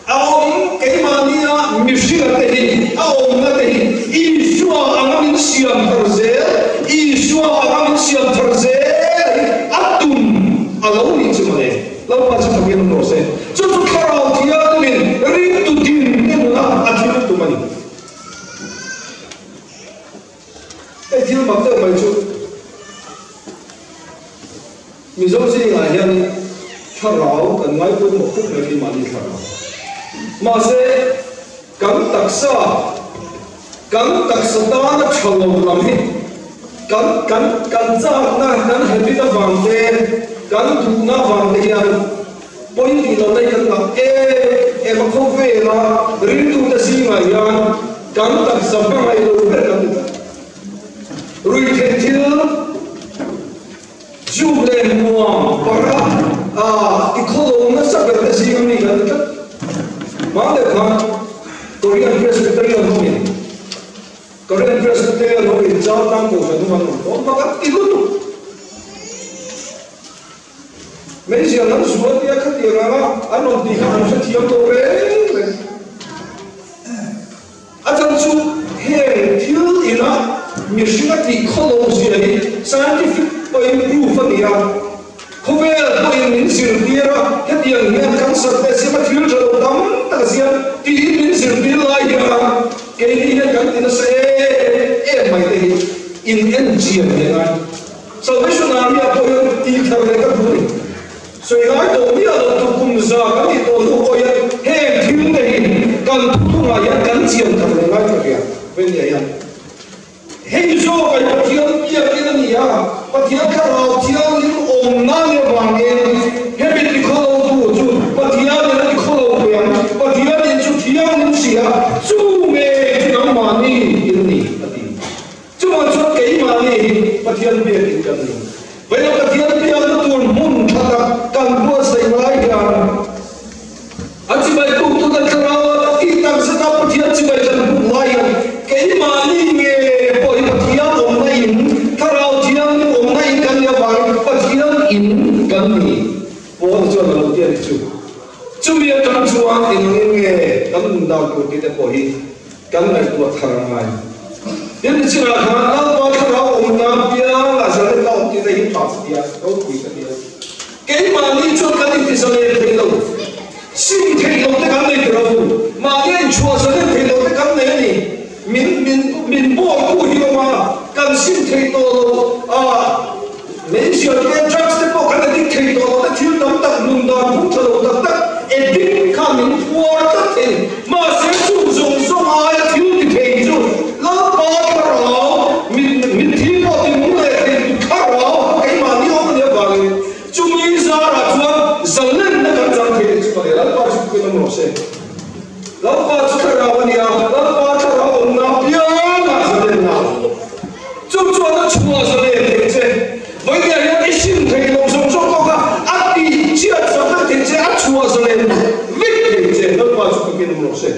a awm keimahnia mihringa te hi a awmna te hi Isua anga min siam thar zel, Isua anga min siam thar zel hi a tum a lo nih chu mawle. Lalpa chu Pathian awm rawh se. Chu chu Thlarau Thianghlimin ringtu din te nuna a thil tum a ni. Hei thil mak deuh mai chu Mizo zingah hian thlarau kan ngai pawimawh khawp mai keimahni thlarau. Mahse kan taksa, kan taksa tana tha lo lam hi kan kan kan chakna, kan habit avang te, kan duhna avang te hian pawi tih lohna hi kan ngah em em a khawvela ringtute zingah hian Kan taksa hmangaih lo ber kan ni tlat. Ruihtheih thil zuk leh nuam para a i khawlo nasa ber te zing ami kan ni tlat. Hma deuh khan Korean Presbyterian ho in Korean Presbyterian ho in Chaltlang Kohhran hung an awm tawh mak an ti lutuk. Meizial an zual tia khatiang anga an rawn tih kha an hrethiam lo reng reng. chhan chu heng thil ina mihring a tih khawlo zia hi scientific pawhin proof a ni a. Khawvel pawhin min zirtir a, hetiang hian cancer te siam a thil tha lo tam tak a siam tiin min zirtir lai hian keini hian kan ti nasa em em mai te hi in en chian leh ngai. Salvation Army ah pawh hian tih thar leh ka duh a ni. Sawi ngai tawh miah lo tur kum za kan tih tawh hnu pawh hian heng thil te hi kan thuthlungah hian kan chian thar leh ngai ta ria Venia hian. Hei zawk ai Pathian biakin a ni a, Pathian Thlarau Thianghlim awmna ni avangin hemi tikhawlo tu chu Pathianin a tikhawlo ve ang, Pathianin chu thianghlim si a, chu ngei chu nangmahni in ni, a ti. Chuvang chuan keimahni hi Pathian biakin kan ni. Vawiin Pathian biakna tur hmun tha tak kan buatsaih lai hian a chibai buktu kan thlarau a tih tak zeta Pathian chibai kan buk lai hian keimahni nge pawh hi Pathian awmna in, Thlarau Thianghlim awmna in kan nih avangin Pathian in kan ni. Paul chuan a lo ti a ni chu. Chumi atang chuan engin nge kan nun dan tur tih te pawh hi kan ngaihtuah thar a ngai. Tin, chinah khan Lalpa thlarau awmna piangah zalen a awm tih te hi tha ka ti a, ropui ka ti a. Keimahni chuan kan intizalen thei lo, sim theih lo te kan nei tiro, mahni a inchhuah zalen thei lo te kan nei a ni. Min min min bawitu hi awm a, kan sim thei tawh lo a, meizial te, drugs te pawh kan addict thei tawh lo te, thil tam tak nun dan phung tha lo tak tak addict kha min phuar tlat thei. Mahse chung zawng zawng aia thil ti thei chu Lalpa thlarau, mit mitthi pawh ti nung leh thei tu thlarau keimahni awm a nih avangin chumi zarah chuan zalenna kan chang thei tih chu ka leh Lalpa chu tukin awm rawh se. Lalpa chu thlarau a ni a, Lalpa thlarau awmna apiangah zalenna a awm. Chu chuan a chhuah zalen thei che. Vawinia hian i sim thei lo zawng zawng tawk a, a tih chiat sak vek thei che, a chhuah zalen vek thei che. Lalpa chu takin awm rawh se.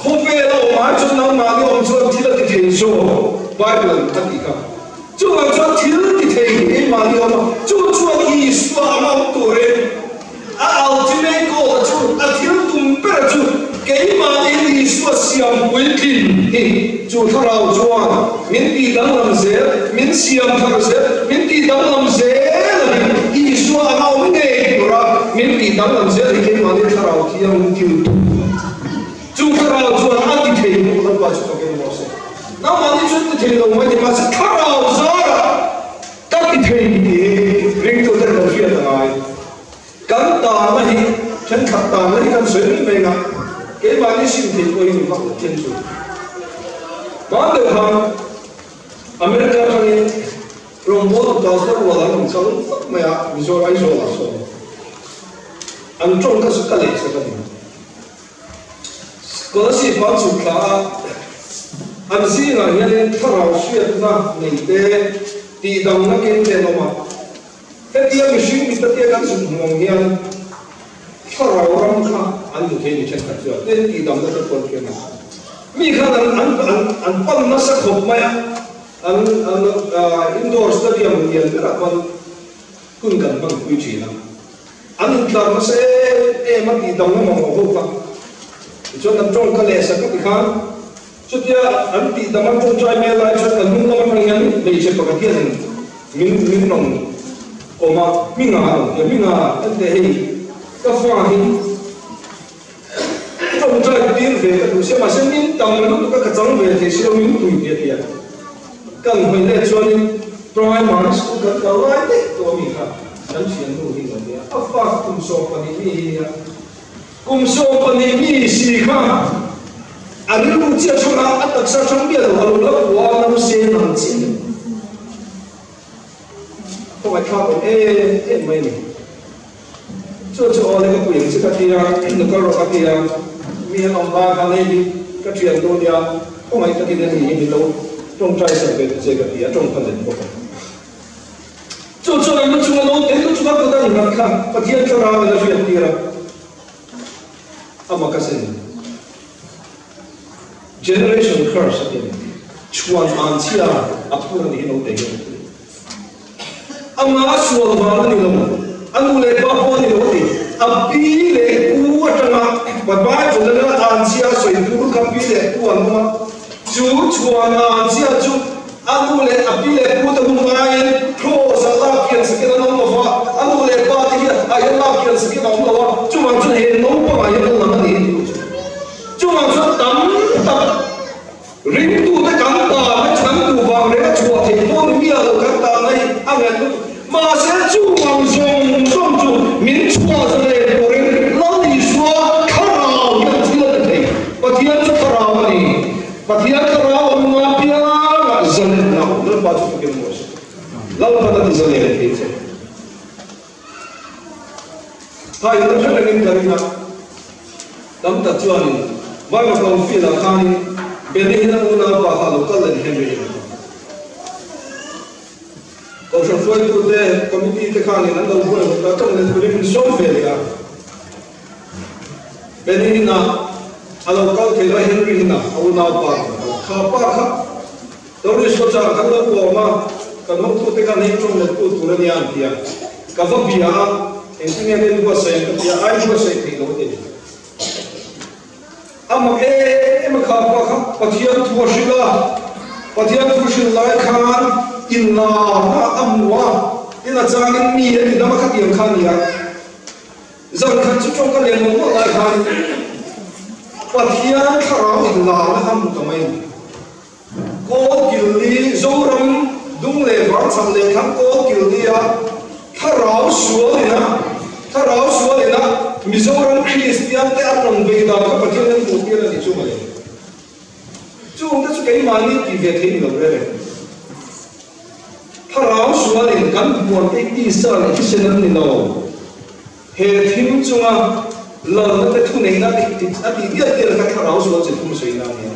Khawvel a awm ai chuan nangmahni awm chuan thil a ti thei zawk, Bible a tih kha. Chuvang chuan thil ti thei keimahni awm a, chu chuan Isua anga awm turin a ultimate goal a chu, a thil tum ber a chu keimahni Isua siam puitlin hi chu thlarau chuan min tih danglam zel, min siam thar zel, min tih danglam zel a ni. Isua anga awm ngei tura min tih danglam zel hi keimahni thlarau thiang thil tum a ni. Chu thlarau chuan a ti thei bawk Lalpa chu fakin rawh se. Nangmahni chu ti thei lo mai ni mahse thlarau zarah ka ti thei tih hi ringtute kan hriat a ngai. Kan tahna hi thenkhat tahna hi kan sawi mai mai nga, keimahni sim thei pawh hi ni vak lo then chu. Hman deuh khan America atangin rawngbawltu pastor rual an rawn kal vak mai a, Mizoram Aizawl ah sawn an tawng kha chu ka leh sak a ni. Scholarship an chhuk thla a, an zingah hianin thlarau hriatna nei te, tihdamna keng te an awm a. Hetia mihring mi tatia kan zuk hmu ang hian thlarau ram kha an hmu thei ni thenkhat chuan tin tihdamna te pawh an keng a. Mi khan an an an an pan nasa khawp mai a, an an indoor stadium lian berah khuan hun kan hmanpui thin a. An intlar nasa em em a tih dang lam ang ho kha. Tichuan an tawng ka leh sak a ti khan chutia an tih dang an tawngtai mai lai chuan kan hnung lam atang hian hmeichhe pakhat hian min min rawn awm a, Hminga a rawn ti a, Hminga ente hei ka fa hi tawngtai tir ve ka duh sia mahse min tam lutuk a ka chang ve thei si lo min pui ve a ti a. Kan hawi leh chuanin primary school kan kal lai daih tawh a mi kha. Kan thiannu hi lo nia, a fa kum 12 mi hi nia. Kum 12 mi si kha a rilru chiah hrang a, a taksa hrang miah lo, a lo la pua a, nau se nang chiah ni. Khawngaihthlak awm em em mai a ni. Chu chu aw le ka pui ang che ka ti a, nu kal rawh ka ti a, mi an awm lai khan hei hi ka thiannu nia, khawngaih takin a ni hi min lo tawngtai sak ve ta che ka ti a, tawng kha let bawk a. Chu chuan an lu chunga naute lu chunga kut a innghat kha Pathian thlarau in a hriat tir a, a mak asin. Generation curse a ti a ni. Chhuan an chhia a phur a ni hi naute hian a ti. Amah a sual vang a ni lo, a nu leh pa pawh a ni lo a ti. A pi leh pu atanga Bible lama an chhia a sawi tur kha chhuan an chiah chu a nu leh a pi leh pu te hun ngaiin Kraws ah lak kian sakin an awm lo va, a nu leh pa te hian ah hian lak kian sakin a awm lo a, chuvang chuan he naupang ah hian a lang a ni tih chu. Chuvang chuan tam tak ringtute kan tan a chhan duh vang reng a chhuah theih pawh ni miah lo kan tan a hi a ngaih lutuk. Mahse chuvang zawng zawng chu min chhuah zalen turin Lal Isua thlarau hian thil a ti thei. Pathian chu thlarau a ni. Pathian thlarau awm nga piangah zalen a awm. Lalpa chu fakin maw se. Lalpan a ti zalen thei che. Kha in la hre rengin ka ring a, tam tak chuanin Bible Council ah khanin Benny hian a unaupa kha lo kal leh Henry in a hmu. Kohhran hruaitute committee te khanin an lo buai hawt a, tawng leh turin min sawm ve leh a. Benny hina a lo kal thei lo a, Henry hina a unaupa a rawn kal a, kha pa kha Doris khaw chang kan lo kawm a, kan hawngtute khan hei tawng let tu tur a nia an ti a, ka va bia a, engtin nge kan buatsaih ang ka ti a, ai buatsaih theih lo a ti. A mak em em a kha pa kha Pathian thu a hrilh a, Pathian thu hrilh lai khan inlarna a hmu a, tin a changin mi a ti dam a khatiang kha a ni a. Zan khat chu tawngka leh mawlh mawlh lai khan Pathian thlarau inlarna a hmu ta mai a ni. Kawl kilni Zoram dung leh vang chhak leh thlang kawl kilni a thlarau sual ina thlarau sual ina Mizoram Kristian te an rawn bei dan kha Pathian an hmuh tir a ni chu mawle. Chung te chu keimahni tih ve thei ni lo reng reng. Thlarau sual in kan buan te tisa leh thisen an ni lo. He thim chunga lalna te thuneihna a tih dial dial kha thlarau sual chi thum sawi na a ni a.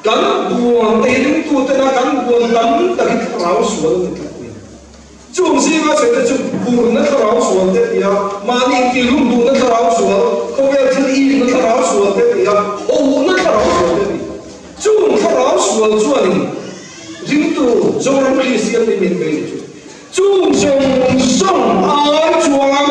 Kan buan te hi ringtutena kan buan tam tak hi thlarau sual a ni tlat a ni. Chung zinga sawi te chu burna thlarau sual te ti a, mahni intihlum duhna thlarau sual, khawvel thil itna thlarau sual te ti a, hohna thlarau sual te ti. Chung thlarau sual chuanin ringtu Zoram Kristian te min bei chu. Chung zawng zawng ai chuan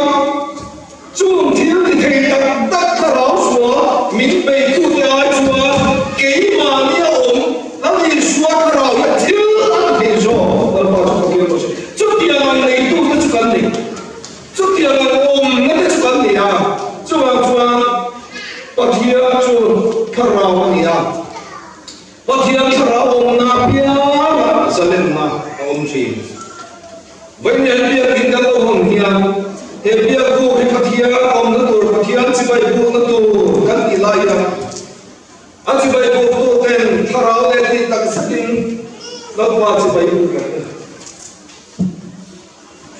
chung thil ti thei tak tak thlarau sual min beitute ai chuan keimahni a awm Lal Isua thlarau hian thil a ti thei zawk. Lalpa chu fakir rawh se. Chutiang ang neitute chu kan ni. Chutiang ang awmna te chu kan ni a. Chuvang chuan Pathian chu thlarau a ni a. Pathian thlarau awmna apiangah zalenna a awm thin. Vawiin biakin kan lo hawn hian he biak buk hi Pathian awmna tur, Pathian chibai bukna tur kan tih lai hian a chibai buktu ten thlarau leh tih tak zetin Lalpa chibai buk ang u.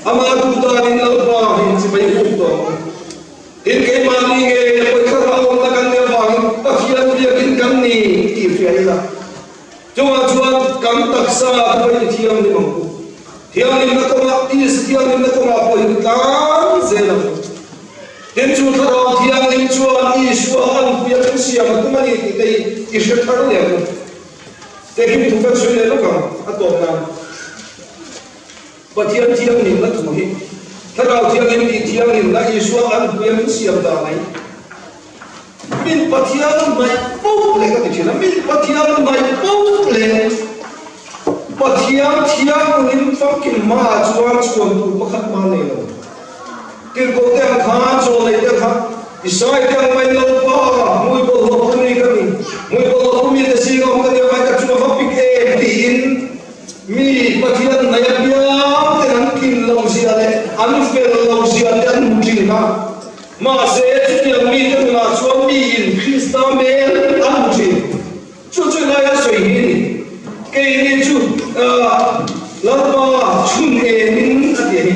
Amah duh danin Lalpa hi chibai buk tawh ang u. Tin, keimahni nge pawi thlarau awmna kan nih avangin Pathian biakin kan ni tih hria ila. Chungah chuan kan taksa te pawhin i thianghlim ang u. Thianghlimna kawngah, tisa thianghlimna kawngah pawh in tlan zel ang u. Tin, chu thlarau thianghlim chuan Isua anpui a kan siam a tum a ni tih te hi i hre thar leh ang u. Tehkhin thu kan sawi leh lawk ang a tawp nan. Pathian thianghlimna thu hi Thlarau Thianghlim tih thianghlimna Isua an hmuia min siam dan mai. Min Pathian hnaih poh leh ka ti thin a, min Pathian hnaih poh leh Pathian thianghlim famkim hmaah chuan chhuan tur pakhat mah nei lo. Tirhkoh te ang khan, chaw nei te kha, Isai te ang mai Lalpa, hmui bawlhhlawh pumi ka ni, hmui bawlhhlawh pumi te zing awm ka ni a, mai ka chung a va pik em tiin, Mi Pathian nei apiang ten an tlin lo zia leh an fel lo zia te an hmu thin a. Mahse, chutiang mite nunah chuan miin Krista hmel an hmu thin. Chu chu laia sawi hi a ni. Keini chu Lalpa chhun emin a ti a ni.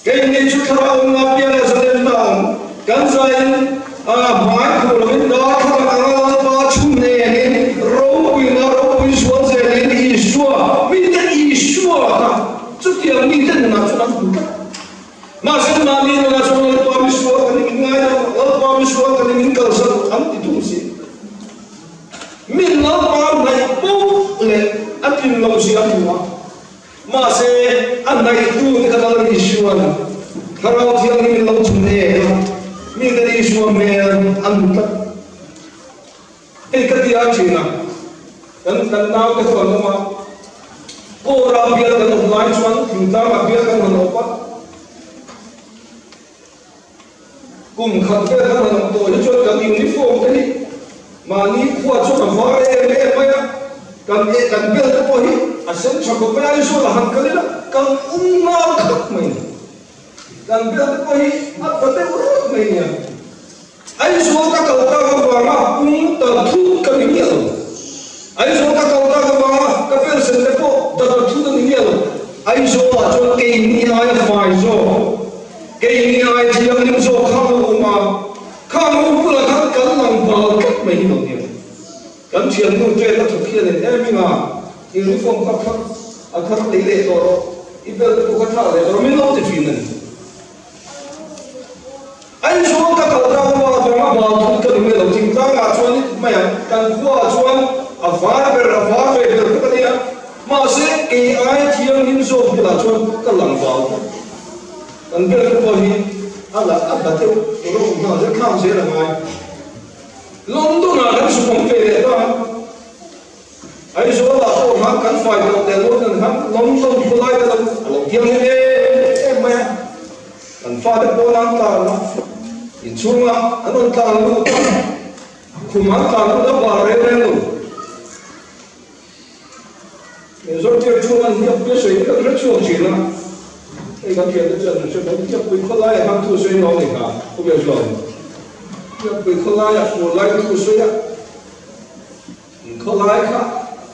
Keini chu thlarau awmna pianga zalenna awm kan zaiin hmai khuh loin darthlalang anga Lalpa chhun enin ropuina ropui zual zelin Isua mite Isua kha chutiang mite nunah chuan an hmu tlat. Mahse mahni nunah chuan Lalpa misual kan in ngai lo, Lalpa misual kan in min kalsan an ti tum si. Min Lalpa hnaih poh leh a tlin lo zia an hmu a. Mahse, a hnaihtu te kha Lal Isua'n Thlarau Thianghlim in lo chhun em a, mite Isua hmel an hmu tlat. Hei ka ti a thin a. Kan kan nau te ho an awm a, Kawra bial kan awm lai chuan thingtlangah bial kan han awp a, kum khat vel kan han awm tawh hi chuan kan uniform te hi mahni khua chuan a var em em mai a, kan eh kan bel te pawh hi a sen tha khawp mai a, Aizawl ah han kal ila kan um ngal khawp mai a ni. Kan bel te pawh hi a tla deuh rawt mai nia. Aizawl ka kal tak avanga pung tal thut ka ni miah lo. Aizawl ka kal tak avanga ka pension te pawh da ta thut a ni miah lo. Aizawlah chuan keini aia fai zawk, keini aia thianghlim zawk kha lo awm a, khang ho bulah khan kan lang bal tlat mai hi lo nia. Kan thiannu train a thawk hian en em inga uniform kha thar a thar lei leh tawh rawh, i belt te pawh kha thlah leh tawh rawh min lo ti thin a ni. Aizawl ka kal tak avang avanga bal thut ka ni mai lo, thingtlangah chuan i tuk mai ang, kan khuaah chuan a var ber a var ve ber vek a nia, mahse kei ai thianghlim zawk bulah chuan ka lang bal tlat. Kan ber te pawh hi a la a hla deuh rawh nghal zel thlak zel a ngai. London ah kan chhuk awm ve leh ta a. Aizawl ah pawh khan kan fai tawh leh London khan London khawlai te lo a lo thiang em em mai a, kan fate pawn an tlan a, inchhunga an rawn tlan lut a, khum an tlan lut a bar reng reng lo. Mizotir chhung an hiap pui a sawi ka hre chhuak thin a, hei kan thiante chuan an hre mai, hiap pui khawlai ah khan thu sawi nuam ni kha, khawvel chuan hiap pui khawlai ah fur lai thu sawi a. Khawlai kha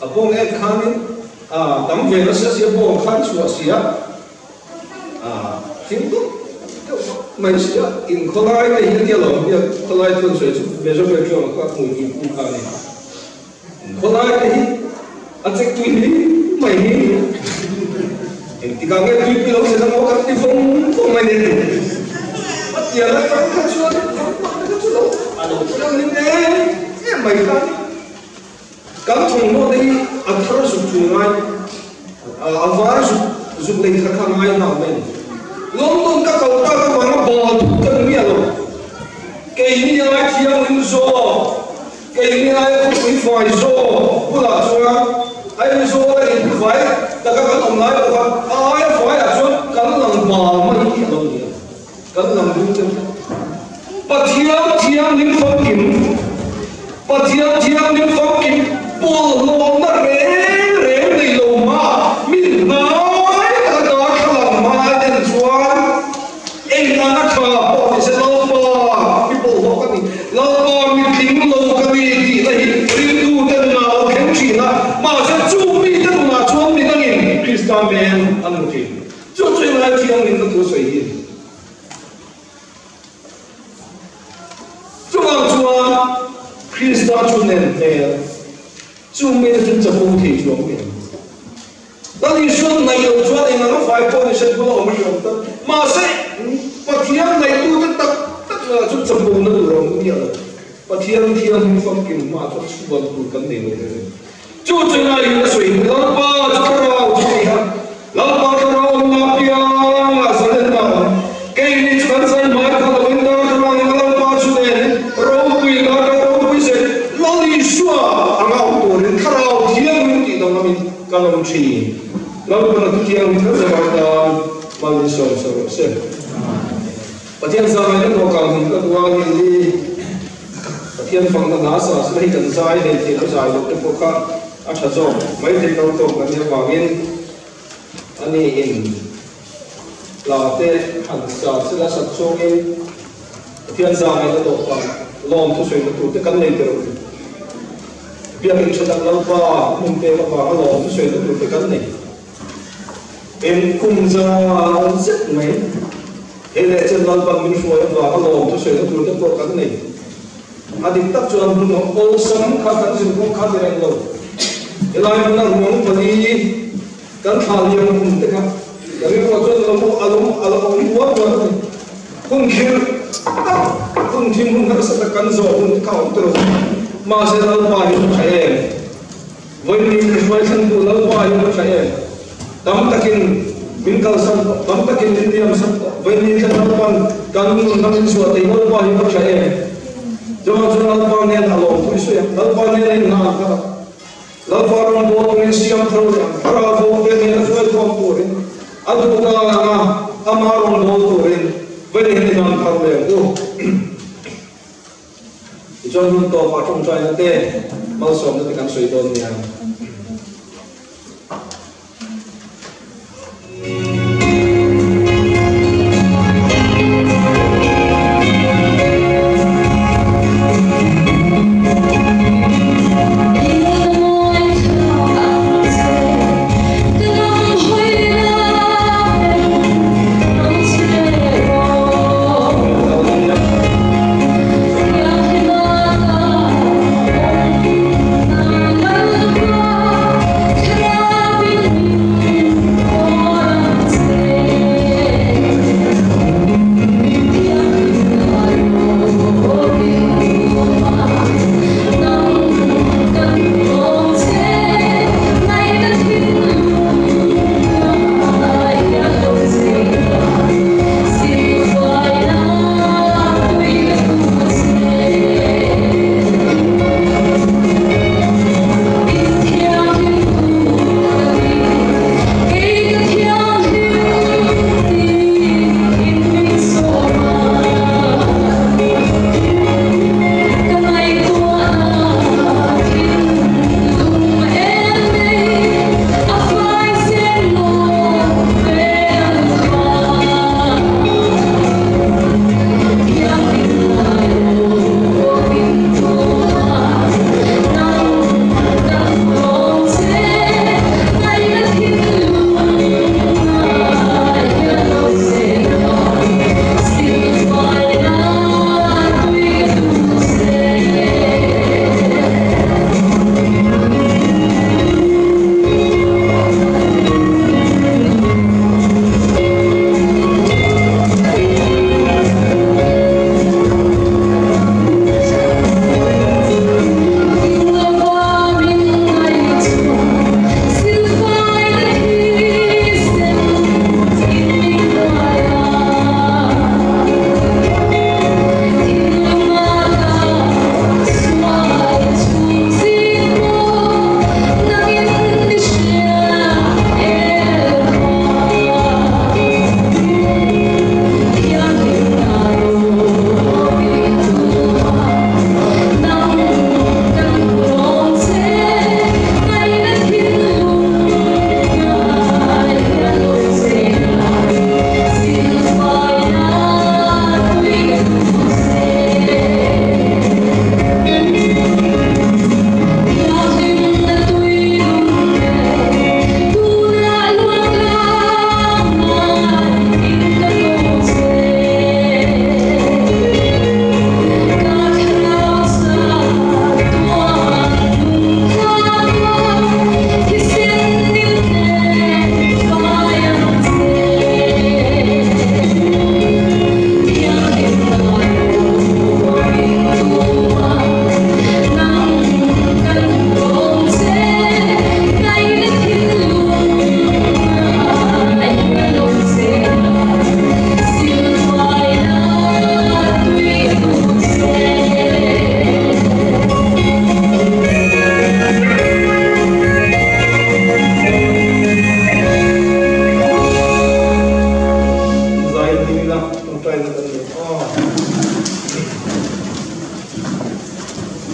a bawng en khanin a tam ve nasa sia bawng khan chhuah sia a thing dup deuh mai sia in khawlai te hi a tia lo hian khawlai chuan sawi chu measurement chuan a kha hmui tui pu kha a ni in khawlai te hi a chek tui hle mai hi engtikah nge tuipui lo thlen ang aw kan ti vawng vawng mai nen a tia la tang kha chuan kha chu lo a lo thianghlim em em mai kha ni kan thawmhnaw te hi a thar zuk thu ngai a var zuk zuk lei thar kha ngai nghal mai ni London ka kal tak avanga bal thut ka ni miah lo keini ai thianghlim zawk Keini aia khawpui fai zawk bulah chuan Aizawl a infai taka kan awm lai pawh khan a aia faiah chuan kan lang bal mai hi a lo ni a, kan lang ding deuh tlat. Pathian thianghlim famkim, Pathian thianghlim famkim pawlhlawmna reng reng nei lo mah min hnai taka darthlalang hma en chuan Engmahna tha pawh ni se Lalpa mi pawlhlawh ka ni, Lalpa mi tling lo ka ni tihna hi ringtute nunah a lo thleng thin a, mahse chu mite nunah chuan mi dangin Krista men an hmu thin. Chu chu englai thiangin ka thu sawi hi a ni. Chuvang chuan Krista chu nen hmel, chu mite chu chapo thei chuang mi an ni. Lal Isuan ngaih loh chuan eng anga fai pawh ni se bula awm a hreawm tak. Mahse, Pathian ngaihtute tak tak lah chu chapona tur a awm miah lo. Pathian thianghlim famkim hma chuan chhuan tur kan nei lo reng. Chu chu ngaihin a sawi hi, Lalpa chu thlarau chu ni a, Lalpa thlarau awm la piang ah zalen a awm. Keini chu kan zai hmai kha lovin darthlalang in Lalpa chu nen ropui la ka ropui zet Lal Isua anga awm turin thlarau thianghlim tih danglamin Ka lawm thin. Lalpan a thutiang mi thar zawk atan mal min sawm sa rawh se. Pathian zai na dawhkan hun ka duh a ni ni. Pathian fakna hna sa sila hi kan zai nei thei lo zai loh te pawh kha a tha zawk mai thei lo tawk kan nih avangin ani in hla te han sa sila sat chungin Pathian zai na dawhkan lawm thusawi na tur te kan nei tel. Biakinn tha tak Lalpa hmun pek avanga lawm thusawi na tur te kan nei. Eng kum zan zet mai he leh chen Lalpan min hruai avanga lawm thusawi na tur te pawh kan nei. A dik tak chuan hmun awlsam kha kan zir kawng kha ni reng lo. Helai hmuna ruang pali kan thlah liam kum te kha ka rilruah chuan a lo a lo awm huam huam a ni. Hun khirh tak, hun thim hun harsa tak kan zawh hun te kha awm tawh lo. Mahse Lalpa hi a tha em? Vawiin min hruai thlen duh Lalpa hi a tha em? Tam takin min kalsan tawh, tam takin min liamsan tawh. Vawiin ni thlen Lalpa'n kan nunna min chhuah thei Lalpa hi a tha em? Chuvang chuan Lalpa nen a lawm pui suih a, Lalpa nen a inhlan kha. Lalpa rawngbâwl turin siam thar leh ang thlarau bo te nena hruaikhawm turin a duh dan anga ama rawngbâwl turin vawiin hi an thar leh ang u. Tichuan hun tawpah tawngtaina te, malsawmna te kan sawi dawn nia.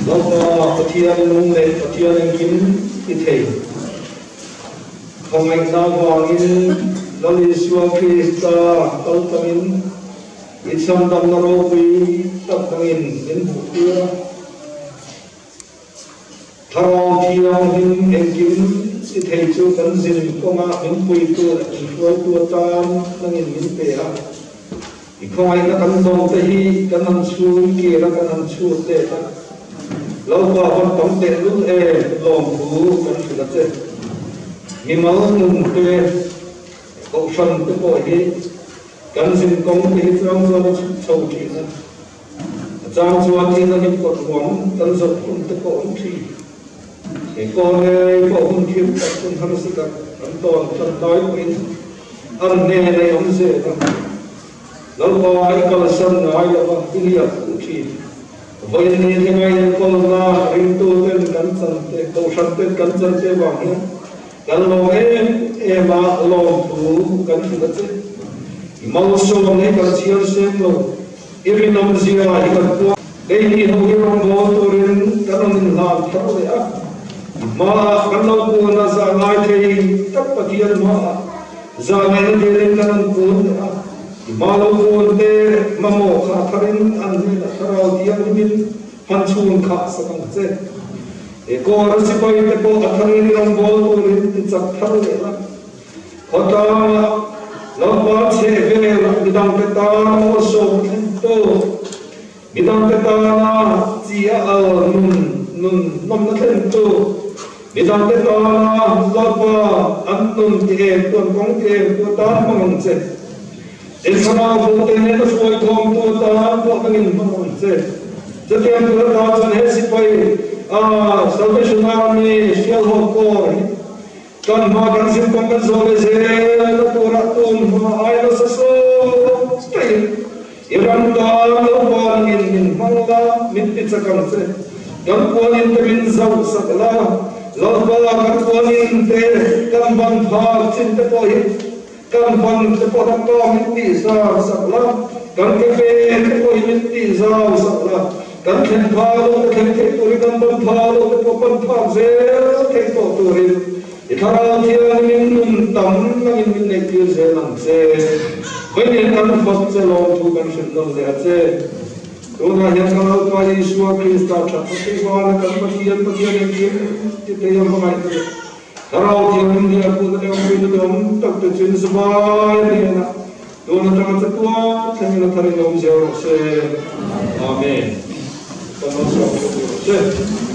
Lalpa Pathian nung leh Pathian engkim i thei. Khawngaihna vangin Lal Isua Krista kal tangin i chhandamna ropui tak dangin min hmuhtir a. Thlarau Thianghlim engkim i thei chu kan zin kawnga min puitu leh min hruaitu atan nangin min pe a. I khawngaihna kan dawng te hi kan han chhung kir a, kan han chhut let a. Lalpa van tam tehlul em lawmthu kan hrilh a che. Mimal nun te, kohhran te pawh hi kan zin kawng te hi chang chuan a chhuk chho thin a. A chang chuan in an inkawt ruang kan zawh hun te pawh awm thin. He kawnge pawh hun khirh tak hun harsa tak kan tawn tan lai pawhin an hnen a i awm zel a. Lalpa i kalsan ngai lova i liak fuh thin. Vawiin ni thlenga enkawlna ringtu ten kan chan te, kohhran ten kan chan te vang hian kan lawm em em a, lawmthu kan hrilh a che. I malsawm hi kan chhiar sem lo, i rinawmzia hi kan puang. Keini ho hi rawngbâwl turin kan rawn inhlan thar leh a, i hmaah kan lo kun a, zah ngai thei tak Pathian hmaah zah ngaihna dilin kan rawn kun leh a, i hma lo kun te mamawh khah tharin an hnenah thlarau thianghlimin han chhun khah sak ang che. He kawra sipai te pawh a tharin rawngbâwl turin ti chak thar leh la. Khawtlangah Lalpa chheh vel midangte tana malsawm thlentu, midangte tana chi a al nun nun nawmna thlentu, midangte tana Lalpa an nun ti em tu an kawng ti em tu atan hmang ang che. Inthlanah vote nena hruaikhawmtu atan pawh nangin hmang ang che. Chutiang tur atan chuan he sipai Salvation Army Sialhawk Corps hi Kan hma kan zir kawng kan zawh leh zel a turah tun hma ai nasa sawt taiin i ram tan lo vangin min hmang la, min ti chak ang che. Kan puanin te min zauh sak la, Lalpa kan puanin te kan ban phak chin te pawh hi kan ban te pawh ram ta min tih zau sak la, kan ke pen te pawh hi min tih zau sak la, kan thlen pha lo te thleng thei turin kan ban pha lo te pawh ban phak zel thei tawh turin i Thlarau Thianghlimin nun tam langin min neih tir zel ang che. Vawiin kan fak che lawmthu kan hrilh nawn leh a che. Tunah hian kan Lalpa Isua Krista thatna Tihvana kan Pathian Pathian engkim ti thei a hmangaihna leh Thlarau Thianghlim hi a kut a lengpuina duhawm tak te chu in zavai hnenah tun atanga chatuan thlengin a thar in awm zel rawh se. Amen. Kan lo chhuak tawh tur rawh se.